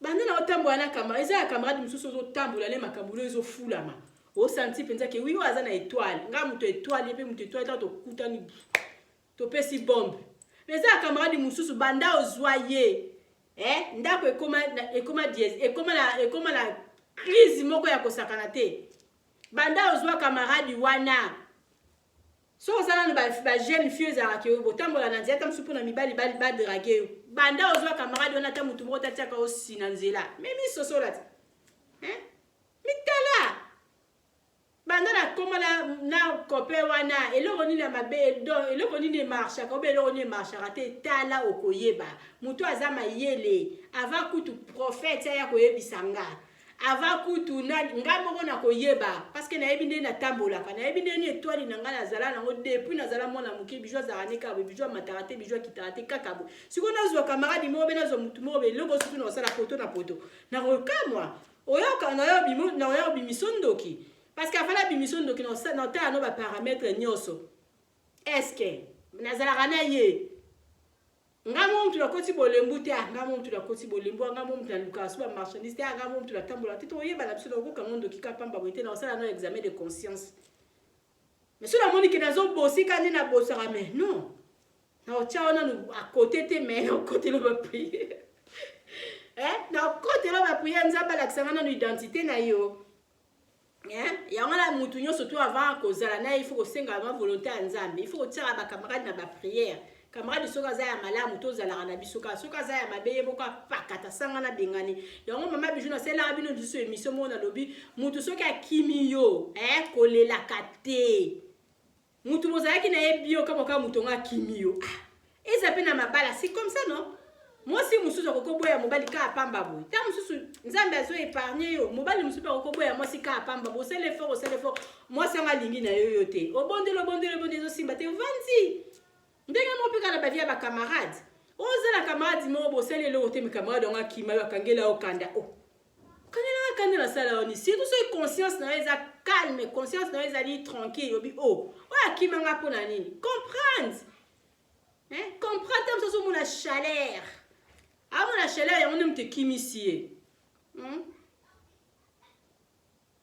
[SPEAKER 4] banda na otambola na camarade eza ya camarade mosusu ozotambola ne makambo no ezofulama osanti mpenza ke wi oyo aza na etoile ngai moto etoile ye mpe moto etoile ntango tokutani topesi bombe mais eza ya camarade mosusu banda ozwa ye eh, ndako ekoma ekoma ekoma na ekoma na crise moko ya kosakana te Banda ozua camarade wana soki oza nanu ba, ba jeune fille ezalaka ke botambola na nzela ata mosusu mpona mibali badrage yo banda ozua camarade wana ata motu moko tatiaka osi na nzela me misosola ti eh? mitala banda nakoma na, na copain wana eloko nini ya mabe donc eloko nini emarchaka obe eloko nini emarchaka te tala okoyeba moto aza mayele avant kutu prophète aya koyebisa nga Avant kutu na nga moko na koyeba parce que nayebi ndenge natambolaka nayebi ndenge nini etoile na nga nazala nango depuis nazala mwana moke bijou azalaka ne kaka boye bijou amataka te bijou akitaka te kaka boye sikoyo nazwa camarade moko be nazwa motu moko be eloko susu nakosala poto na poto nakokamwa oyoka naoya obimiso ndoki parce que avant nabimiso ndoki naotala no baparametre nyonso est ce que nazalaka na ye. Nga moko mutu nakoti bolembu te, ah nga moko mutu nakoti bolembu, ah nga moko mutu nalukaka so ba marchandise te, ah nga moko mutu natambola te, tokoyebana biso nakokoka ngo ndoki ka pamba boye te, nakosala no examen de conscience. Mais soki namoni ke nazobosi ka nde nabosaka mais non. Nakotia wana nanu à côté te mais nakotela ba prière. Eh, nakotela ba prière Nzambe alakisa nga nanu identité na yo. Eh, yango wana mutu nyonso to avant kozala na ye il faut kosenga ma volonté ya Nzambe. Il faut kotiaka ba camarade na ba prière. Camarade soki aza ya malamu tozalaka na biso kaka, soki aza ya mabe ye moko apakata sanga na bengani. Yango mama Bijou nasalelaka bino lisusu émission moko nalobi mutu soki akimi yo eh, kolelaka te. Mutu bozalaki na ye bio kama kaka mutu yango akimi yo. Ah, eza pe na mabala c'est comme ça non? Mwasi mosusu akoki koboya mobali kaka pamba boye. Ntango mosusu Nzambe azo épargner yo. Mobali mosusu pe akoki koboya mwasi kaka pamba boye. Osala effort, osala effort. Mwasi yango alingi na yo yo te. Obondeli, obondeli, obondeli ezosimba te. Ovandi. Ndenge moko pe kaka na ba vie ya ba camarades. Oza na camarade moko bosali eloko te mais camarade yango akima yo akangela yo kanda. Oh. Okangela nga kanda nasala yo nini? Surtout soki conscience na yo eza calme, conscience na yo ezali tranquille, obi oh, oyo akima nga mpo na nini? Comprendre. Hein? Comprendre te mosusu omona chaleur. Amona chaleur yango nde moto ekimisi ye.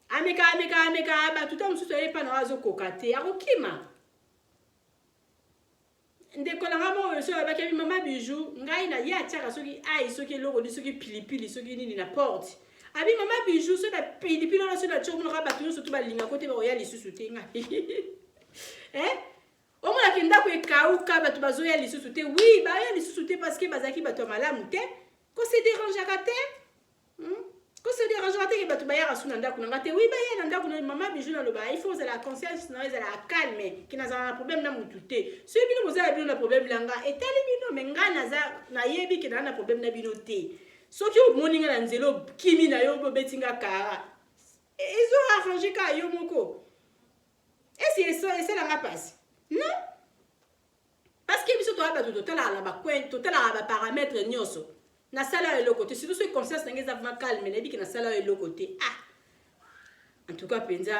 [SPEAKER 4] Ameka ameka ameka bato ta mosusu aye epa na yo azokoka te, akokima. Ndeko na nga moko oyo soki alobaki abi mama Bijou ngai na ye atiaka soki ail soki eloko nini soki pilipili soki nini na porte abi mama Bijou soki na pilipili wana soki natie omonaka bato nyonso tu balinga ko te bakoya lisusu te ngai eh omonaki ndako ekauka bato bazoya lisusu te oui baya lisusu te parce que bazalaki bato ya malamu te ko se dérangeaka te Ko se derangera te ke bato bayaka su na ndako na nga te. Oui, baya na ndako na mama Bijou na loba, il faut ozala conscience na yo ezala calme, ke nazala na problème na mutu te. Soki bino boza na bino na problème na nga, etali bino, mais nga naza nayebi ke naza na problème na bino te. Soki omoni nga na nzela okimi na yo obeti nga kara, ezo arranger kaka yo moko. Esi esala nga pasi? Non. Parce que biso toza bato totalaka na ba coin, totalaka ba paramètres nyonso. Nasala yo eloko te, surtout soki conscience na ngai eza vraiment calme, nayebi ke nasala yo eloko te. Ah! En tout cas penza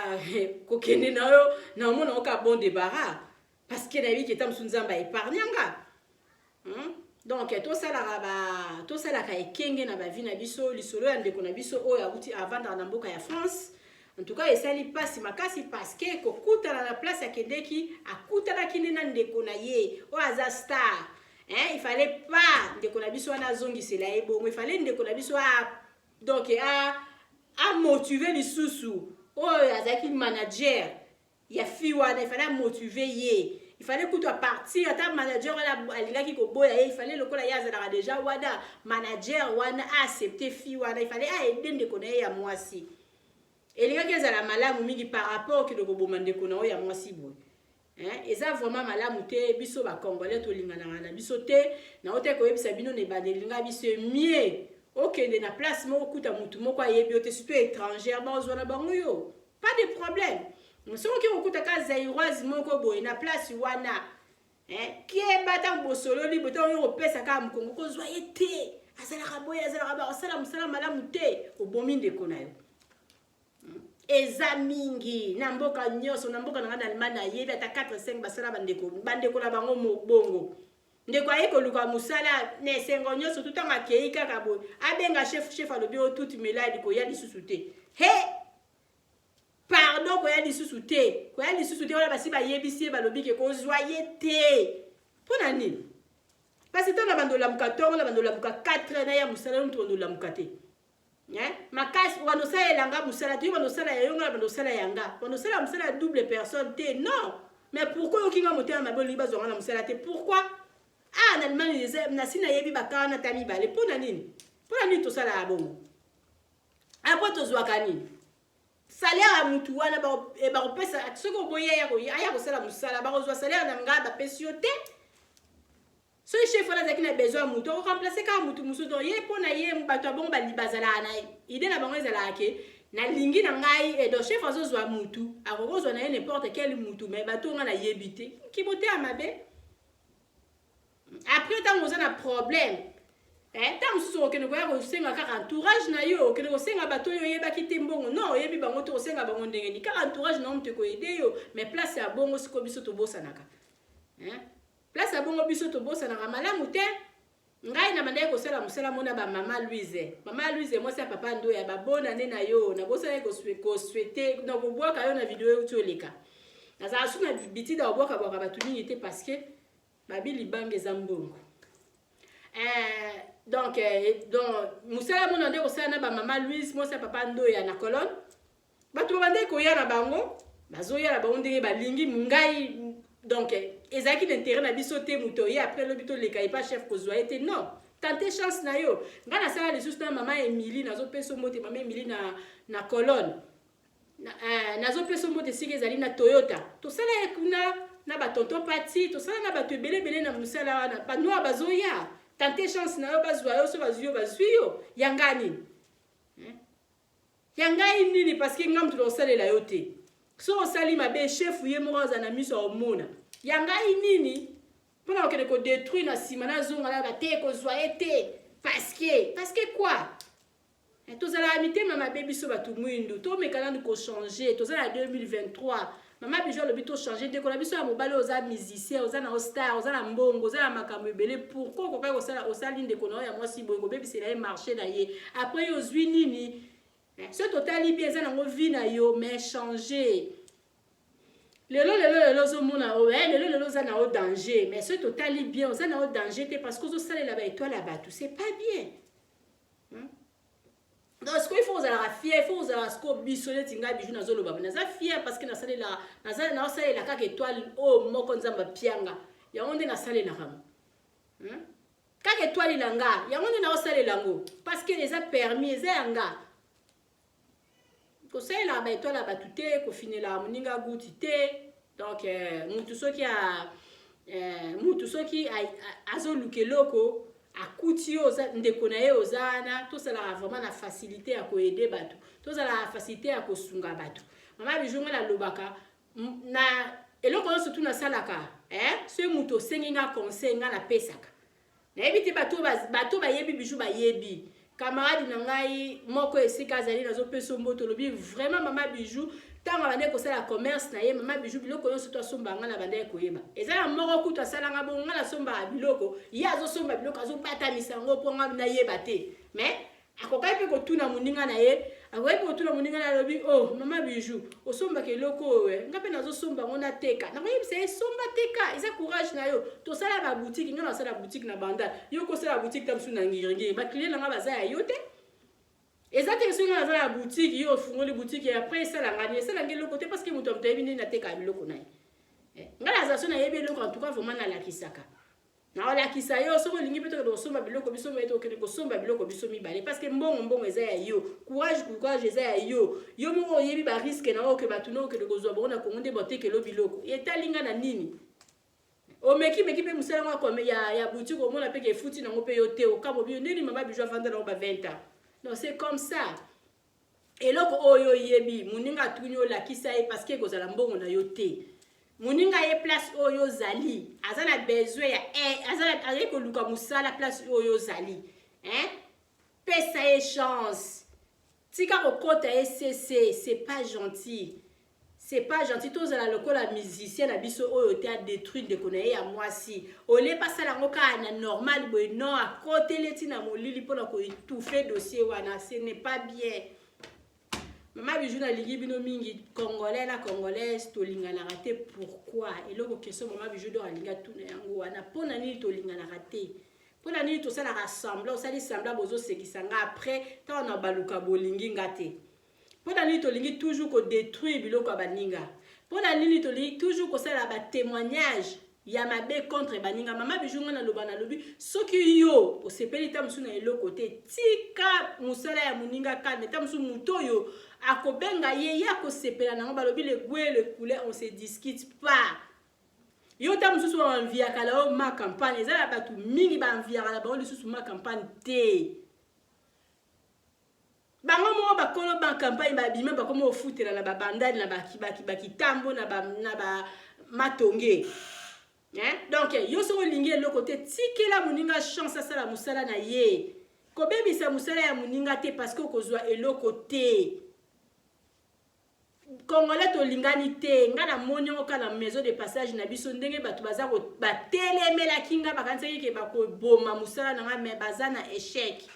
[SPEAKER 4] kokende na yo na omona yo kaka bon débarras parce que nayebi ke ta mosusu Nzambe a épargne nga. Donc tosalaka ba tosalaka ekenge na ba vie na biso lisolo ya ndeko na biso oyo awuti avandaka na mboka ya France. En tout cas esali pasi makasi parce que kokutana na place akendeki akutanaki nde na ndeko na ye oyo aza star. Hein, il fallait pas ndeko na biso wana azongisela ye bongo, il fallait ndeko na biso a donc a a motiver lisusu oyo azalaki manager ya fille wana, il fallait a motiver ye. Il fallait kutu a partir ata manager wana alingaki koboya ye, il fallait lokola ye azalaka déjà wana manager wana a accepter fille wana, il fallait a aider ndeko na ye ya mwasi. Elingaki ezala malamu mingi par rapport okende koboma ndeko na yo ya mwasi boye. Hein? Eza vraiment malamu te biso ba congolais tolinganaka na biso te. Na ote koyebisa bino na ebandeli nga biso mieux okende na place moko kuta mutu moko ayebi yo te surtout étrangère bazwa na bango yo. Pas de problème. Soki oke kokuta ka zaïroise moko boye na place wana Eh, keba ntango bosololi boye ntango yo kopesa kaka mokongo kozwa ye te azalaka boye azalaka boye akosala mosala malamu te obomi ndeko na yo hmm? eza mingi na mboka nyonso na mboka na ngai na allemagne nayebi ata 4 5 basala bandeko bandeko na bango mobongo ndeko aye koluka mosala na esengo nyonso tu ntango akei kaka boye abenga chef chef alobi oyo tuti meladi koya lisusu te he Pardon koya lisusu te, koya lisusu te wana basi bayebisi ye balobi ke kozwa ye te. Mpo na nini? Parce que ntango na bando olamuka ntongo na bando olamuka 4 heures na ya mosala yo moto bando olamuka te. Hein? Makasi obanda osalela nga mosala te, yo bando osala ya yo nga na bando osala ya nga. Bando osala mosala ya double personne te. Non. Mais pourquoi oyoki nga motema mabe olingi bazwa nga na mosala te? Pourquoi? Ah, na Allemagne nasi nayebi baka wana ata mibale. Mpo na nini? Mpo na nini tosalaka bongo? Après tozwaka nini? Salaire ya mutu wana bakopesa soki oboyi aya kosala mosala bakozwa salaire na nga bapesi yo te. Soki chef wana azalaki na besoin ya mutu akoremplace kaka mutu mosusu. Donc ye mpo na ye bato ya bongo bazalaka na idée na bango ezalaka ke nalingi na ngai et donc chef azozwa mutu akokozwa na ye n'importe quel mutu mais bato nga nayebi te kimoteya mabe. Après ntango oza na problème eh, ntango mosusu okende koya kosenga kaka entourage na yo, okende kosenga bato oyo oyebaki te mbongo, non oyebi bango te, osenga bango ndenge nini? Kaka entourage na yo moto ekoyede yo, mais place ya bongo sikoyo biso tobosanaka eh? Place ya bongo biso tobosanaka malamu te. Ngai nabandaki kosala mosala mona ba mama Louise. Mama Louise mwasi ya papa Ndoya, ba bonne année na yo. Nabosanaki ko souhaiter, na kobwaka yo na video euti oleka. Nazala su na bitida kobwaka bwaka bato mingi te parce que babi libanga eza mbongo. Eh, donc, eh, donc mosala mona nde kosala na ba mama Louise mwasi ya papa Ndoya na Colonne. Bato babandaki koya na bango, bazoya na bango ndenge balingi ngai donc ezalaki na intérêt na biso te moto ye après lobi toleka epa chef kozwa ye te non tente chance na yo ngai nasala lisusu na mama Emilie nazopesa mbote mama Emilie na, na colonne eh, nazopesa mbote esika ezali na Toyota tosala ye kuna na batonton pati tosala na bato ebele ebele na mosala wana banoa bazoya tente chance na yo bazwa yo so bazwi yo bazwi yo ya ngai nini eh? Ya ngai nini parce que nga mutu nakosalela yo te. Soki osali mabe chef ye moko aza na miso akomona. Ya ngai nini pona kokende ko detruire na sima nazonga na te kozwa ye te parce que parce que quoi? Eh, tozalaka mitema mabe biso bato mwindu tomeka nanu kochanger toza na 2023 mama Bijou alobi tochanger ndeko na biso ya mobali oza musicien oza na star oza na mbongo oza na makambo ebele pourquoi okokaki kosala osali ndeko na yo ya mwasi boye kobebisela ye marché na ye après yo ozwi nini eh, soki totali bien eza nango vie na yo mais changer lelo lelo lelo ozomona oh, eh, lelo lelo oza na yo danger mais soki totali bien oza na yo danger te parce que ozosalela baetoile ya bato c'est pas bien hmm? Donc sikoyo il faut ozalaka fier, il faut ozalaka sikoyo biso neti ngai Bijou nazoloba naza fier parce que nasalela naza naosalela kaka étoile oyo moko Nzambe apianga yango nde nasalelaka yango hmm? Kaka étoile na nga yango nde naosalela yango parce que eza permis eza ya nga kosalelaka ba étoile ya bato te kofinelaka moninga guti te donc euh, mutu soki a euh, mutu soki azoluka eloko akuti yo oza ndeko na ye oza wana tosalaka vraiment na facilité ya koede bato tozalaka na facilité ya kosunga bato mama Bijou ngai nalobaka na eloko nyonso tu nasalaka eh? soki moto osengi nga conseil ngai napesaka Nayebi te bato bato bayebi Bijou bayebi. Camarade na ngai moko esika azali nazopesa mbote olobi vraiment mama Bijou ntango abandaki kosala commerce na ye mama Bijou biloko nyonso to asomba ngai nabandaki koyeba eza na moko kutu asalanga bongo ngai nasombaka biloko ye azosomba biloko azobatamisa yango mpo ngai nayeba te mais Akokaki mpe kotuna moninga na ye, akokaki mpe kotuna moninga na ye alobi, oh mama Bijou, osombaka eloko oyo eh, nga mpe nazosomba yango nateka. Nakoyebisa ye somba teka, eza courage na yo. Tosala ba boutique, nga nasala boutique na Bandal, yo okosala boutique ta mosusu na Ngiringiri, ba client na nga baza ya yo te. Eza te soki nga naza na boutique, yo ofungoli boutique et après esala nga nini? Esala nga eloko te parce que moto ya moto ayebi ndenge natekaka biloko na ye. Eh, nga naza so nayebi eloko en tout cas vraiment nalakisaka. Nakolakisa yo soki olingi mpe tokende kosomba biloko biso mibale, tokende kosomba biloko biso mibale parce que mbongo mbongo eza ya yo, courage courage eza ya yo. Yo moko oyebi ba risque na oyo ke bato na okende kozwa bango na Congo nde batekelo biloko. Etali nga na nini? Omeki meki mpe mosala yango ya, ya boutique omona mpe ke efuti nango mpe yo te, okamwa biyo nini mama Bijou avanda nango ba 20 ans. Non, c'est comme ça. Eloko oyo oyebi, moninga atuni yo lakisa ye parce que ekozala mbongo na yo te. Moninga ye place oyo ozali, aza na besoin ya eh, aza na azali koluka mosala place oyo ozali. Hein? Pesa ye chance. Tika kokota ye CC, c'est pas gentil. C'est pas gentil tozala lokola musicien na biso oyo te a detruire ndeko na ye ya mwasi olie basala yango kaka na normal boye non akoteli ti na molili mpona ko étouffer dossier wana ce n'est pas bien mama Bijou nalingi bino mingi congolais na congolaise tolinganaka te pourquoi eloko question mama Bijou donc alingi atuna yango wana mpona nini tolinganaka te mpona nini tosalaka semblant osali semblant bozosekisa nga après ntango na baluka bolingi nga te Pona nini tolingi toujours ko detruire biloko ya baninga? Pona nini tolingi toujours kosala ba temoignage ya mabe contre baninga? Mama Bijou nga naloba nalobi soki yo osepeli ta mosusu na eloko te tika mosala ya moninga calme ta mosusu moto oyo akobenga ye ye akosepela nango balobi le goût et le couleur on se discute pas yo ta mosusu ba enviaka na yo ma campagne eza na bato mingi ba enviaka na bango lisusu ma campagne te Bango moko bakolo ba campagne babima bakoma ofutela na ba bandali na ba kitambo na ba na ba matonge. Hein? Donc yo soki olingi eloko te tikela moninga chance asala mosala na ye. Kobebisa mosala ya moninga te parce que okozwa eloko te. Congolais tolingani te. Nga namoni yango kaka na maison de passage na biso ndenge bato baza batelemelaki nga, bakanisaki ke bakoboma mosala na nga, mais baza na échec.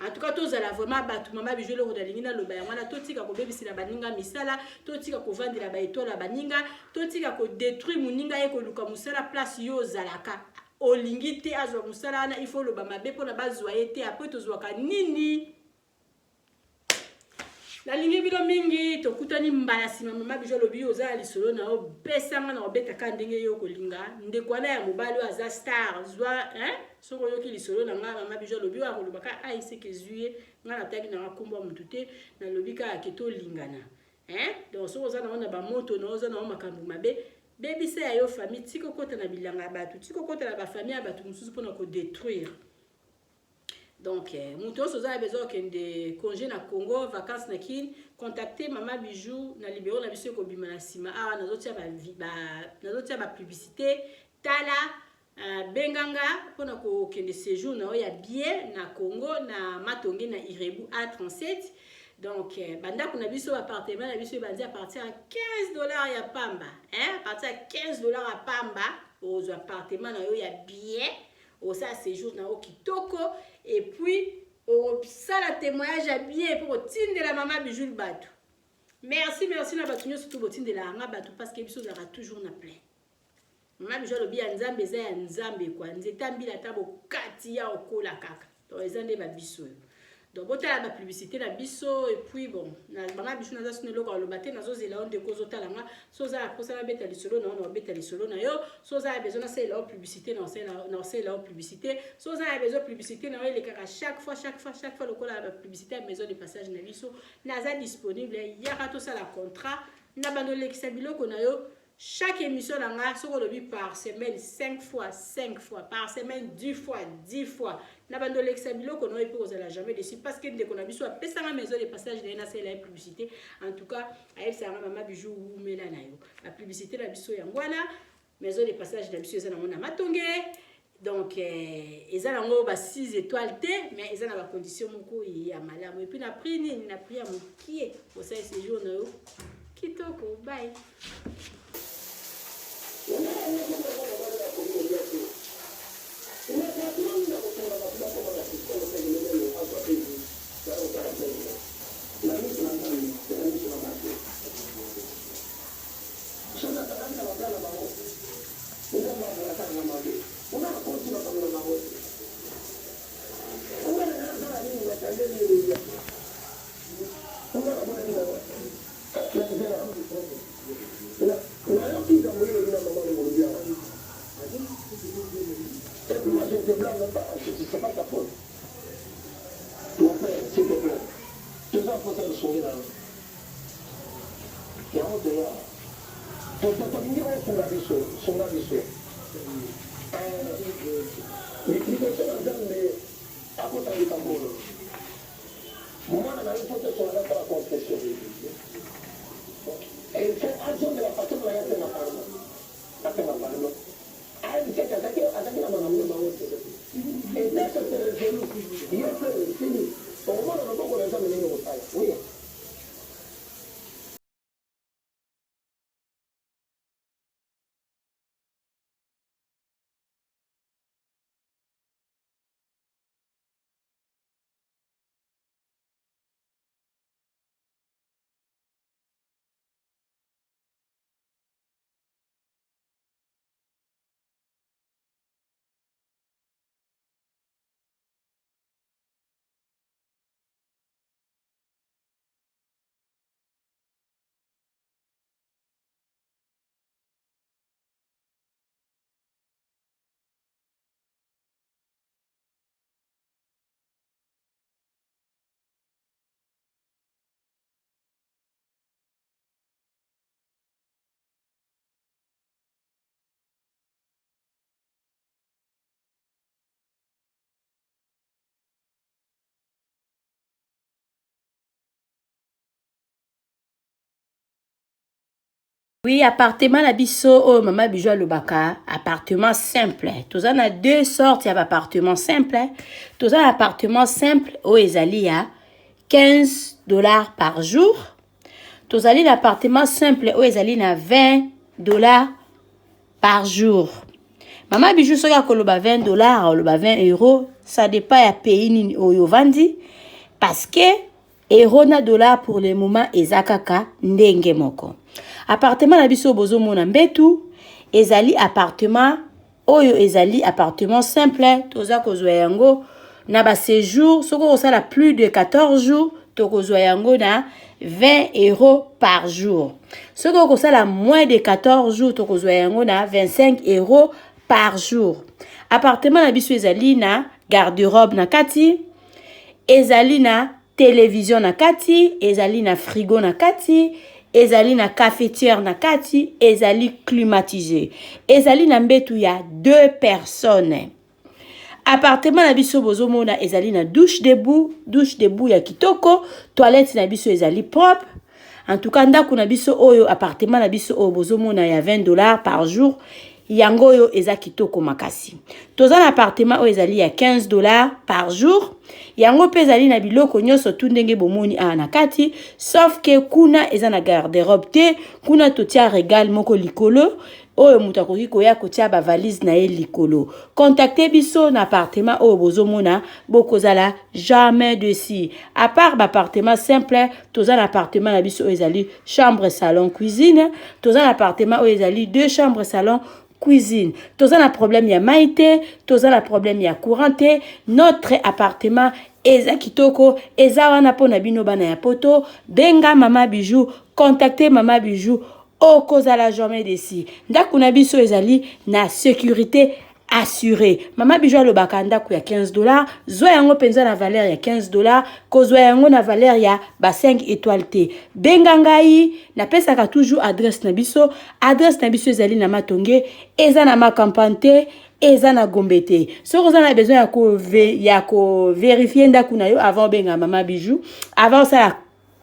[SPEAKER 4] En tout cas tozala vraiment bato. Mama Bijou, eloko nalingi naloba yango wana: totika kobebisela baninga misala, totika kovandela baétoile ya baninga, totika kodétruire moninga. Ye koluka mosala place yo ozalaka, olingi te azwa mosala wana, il faut oloba mabe mpona bazwa ye te. Après tozwaka nini? Nalingi bino mingi, tokutani mbala nsima. Mama Bijou alobi: oza na lisolo na yo, pesanga na obetaka ndenge yo kolinga. Ndeko wana ya mobali oyo aza star, zwa hein? Soki oyoki lisolo na ngai, Mama Bijou alobi, oyo akolobaka aiseke ezwi ye. Ngai nataki nanga nkombo ya motu te, nalobi kaka ke tolingana, hein? Donc soki oza nango na bamoto na oza nango makambo mabe, bebisa ya yo famille. Tika okota na bilanga ya bato, tika okota na bafamille ya bato mosusu mpona kodétruire. Donc moto nyonso oza na besoin okende congé na Congo, vacances na Kine, contacte Mama Bijou na numéro na biso ekobima na nsima awa. Nazotia bapublicité, tala, benganga mpona kokende séjour na oyo ya bien na Congo, na Matonge, na Irebu A37. Donc bandako na biso, appartement na biso ebandi à partir ya 15 $ ya pamba, hein? À partir ya 15 $ ya pamba, ozwa appartement na yo ya bien, osala séjour na yo kitoko, et puis osala témoignage ya bien mpo kotindela Mama Bijou bato. Merci, merci na bato nyonso to botindela yanga bato, parce que biso ozalaka toujours na plein. Mama Bijou alobi ya Nzambe eza ya Nzambe kwa nzete mbila, ata bokati ya okola kaka. Donc eza nde babiso oyo. Donc botala bapublicité na biso. Et puis bon, banga biso naza sino eloko aloba te. Nazozela yo, ndeko ozotala nga. So oza na mposa nabeta lisolo na yo, na obeta lisolo na yo. So oza na besoin nasalela yo publicité, na osalela yo publicité. So oza na besoin publicité na yo elekaka chaque fois, chaque fois, chaque fois, lokola bapublicité ya maison de passage na biso, naza disponible. Yaka tosala contrat na bando, olekisa biloko na yo chaque émission na nga. Soki olobi par semaine 5 fois, 5 fois par semaine, 10 fois, 10 fois, na bando olekisa biloko na yo, mpe kozala jamais déçu, parce que ndeko na biso apesanga maison de passage na ye, nasalela ye publicité. En tout cas ayebisanga: "Mama Bijou, wumela na yo." Bapublicité na biso yango wana. Maison de passage na biso eza nango na Matonge. Donc eza nango ba 6 étoiles te, mais eza na bacondition moko ya malamu, et puis na prix nini, na prix ya mokie, osala séjour na yo kitoko. Bye.
[SPEAKER 5] Nayoki likambo nini na mama Molobi awa. Et puis moi, je ne te blâme même pas, c'est pas ta faute. Mon frère, s'il te plaît, toza mposa lisungi na yo. Yango toya, tolingi osunga biso, sunga biso liboso na Nzambe. Akota likambo oyo, mwana na yo, fo tosola nasala confession. Il faut azongela façon na ye, asenga pardon, asenga pardon, ayebisaki azalaki na makambo na bango te. Et dès que c'est résolu, ye mpe esili, okomona loboko na Nzambe ndenge kosala. Oui.
[SPEAKER 4] Oui, appartement na biso oyo Mama Bijou alobaka, appartement simple. Toza na deux sortes ya baappartement simple. Toza na appartement simple oyo ezali ya 15 $ par jour. Tozali na appartement simple oyo ezali na 20 dollars par jour. Mama Bijou soki akoloba 20 dollars, akoloba 20 euros, ça dépend ya pays nini oyo ovandi, parce que euro na dollar pour le moment eza kaka ndenge moko. Appartement na biso bozomona mbetu ezali appartement oyo ezali appartement simple, toza kozwa yango na ba séjour. Soki okosala plus de 14 jours, tokozwa yango na 20 euros par jour. Soki okosala moins de 14 jours, tokozwa yango na 25 euros par jour. Appartement na biso ezali na garde-robe na kati, ezali na télévision na kati, ezali na frigo na kati, ezali na cafetière na kati, ezali climatisé, ezali na mbetu ya deux personnes. Appartement na biso bozomona ezali na douche debout, douche debout ya kitoko, toilette na biso ezali propre. En tout cas, ndako na biso oyo, appartement na biso oyo bozomona ya 20 dollars par jour, yango oyo eza kitoko makasi. Toza na appartement oyo ezali ya 15 dollars par jour. Yango mpe ezali na biloko nyonso tu ndenge bomoni awa na kati, sauf que kuna eza na garde-robe te. Kuna totia regale moko likolo oyo moto akoki koya kotia bavalise na ye likolo. Contacte biso na appartement oyo bozomona, bokozala jamais déçus. À part baappartement simple, toza na appartement na biso oyo ezali chambre, salon, cuisine. Toza na appartement oyo ezali deux chambres, salon, cuisine. Toza na problème ya mai te, toza na problème ya courant te. Notre appartement eza kitoko, eza wana mpona bino bana ya Poto. Benga Mama Bijou, contacte Mama Bijou, okozala jamais déçu. Ndako na biso ezali na sécurité assuré. Mama Bijou alobaka ndako ya 15 dollars, zwa yango mpenza na valeur ya 15 dollars, kozwa yango na valeur ya ba 5 étoile te. Benga ngai, napesaka toujours adresse na biso. Adresse na biso ezali na Matonge, eza na Macampagne te, eza na Gombe te. Soki oza na besoin ya kovérifier ndako na yo avant obenga Mama Bijou, avant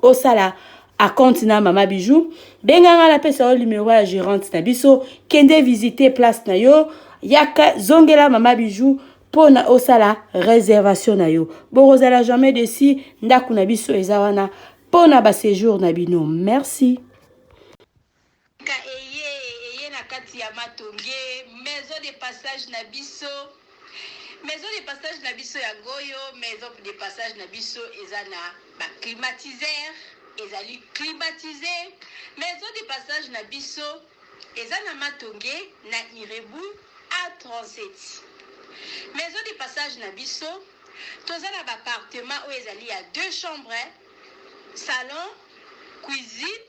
[SPEAKER 4] osala acompte na Mama Bijou, benga nga, napesa yo numero ya gérante na biso. Kende visiter place na yo, yaka zongela Mama Bijou mpona osala réservation na yo. Bokozala jamais déçus. Ndako na biso eza wana mpona baséjour na bino. Merci.
[SPEAKER 6] Ka eye na kati ya Matonge, maison de passage na biso. Maison de passage na biso yango oyo. Maison de passage na biso eza na baclimatiseur, ezali climatisé. Maison de passage na biso eza na Matonge, na Irebu A37. Maison de passage na biso, toza na baappartement oyo ezali ya deux chambres, salon, cuisine.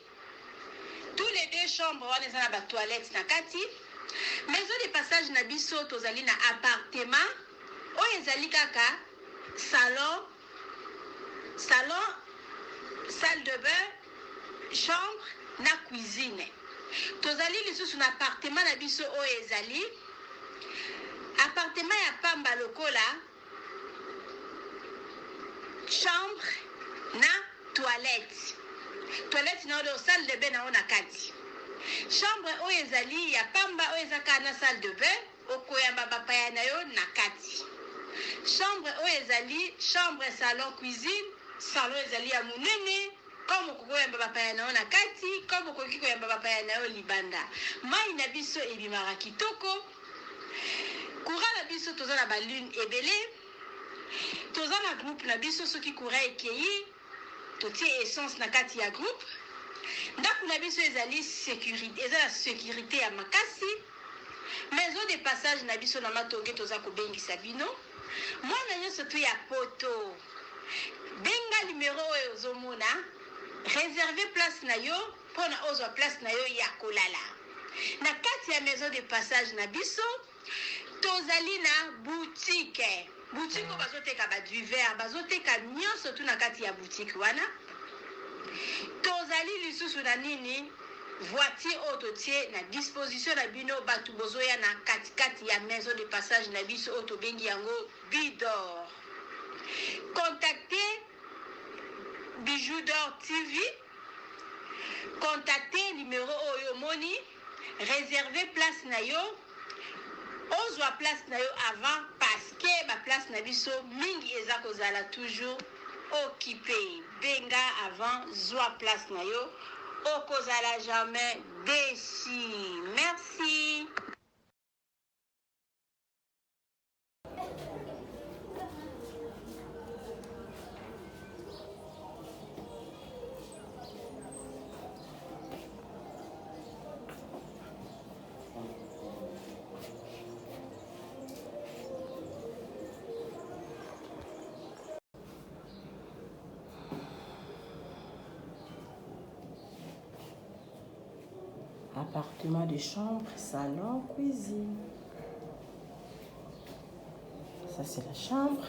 [SPEAKER 6] Tous les deux chambres wana eza na batoilette na kati. Maison de passage na biso, tozali na appartement oyo ezali kaka salon, salle de bain, chambre na cuisine. Tozali lisusu na appartement na biso oyo ezali appartement ya pamba lokola chambre na toilette na oyo salle de bain na oyo na kati. Chambre oyo ezali ya pamba, oyo eza kaka na salle de bain, okoyamba bapaya na yo na kati. Chambre oyo ezali chambre, salon, cuisine. Salon ezali ya monene, comme okoki koyamba bapaya na yo na kati, comme okoki koyamba bapaya na yo libanda. Mai na biso ebimaka kitoko. Courant na biso, toza na balune ebele, toza na groupe na biso. Soki courant ekei, totie essence na kati ya groupe. Ndako na biso ezali sécurité, eza na sécurité ya makasi. Maison de passage na biso na Matonge, toza kobengisa bino mwana nyonso to ya Poto. Benga numero oyo ozomona, réserve place na yo mpona ozwa place na yo ya kolala na kati ya maison de passage na biso. Tozali na boutique, boutique oyo bazoteka badivers, bazoteka nyonso tu na kati ya boutique wana. Tozali lisusu na nini? Voiture oyo totie na disposition na bino bato bozoya na katikati ya maison de passage na biso oyo tobengi yango Bidor. Contacte Bijou d'Or TV, contacte numéro oyo omoni, réserve place na yo, ozwa place na yo avant, parce que baplace na biso mingi eza kozala toujours occupé. Benga avant, zwa place na yo. Okozala jamais déçu. Merci.
[SPEAKER 3] Appartement de chambre, salon, cuisine. Ça, c'est la chambre.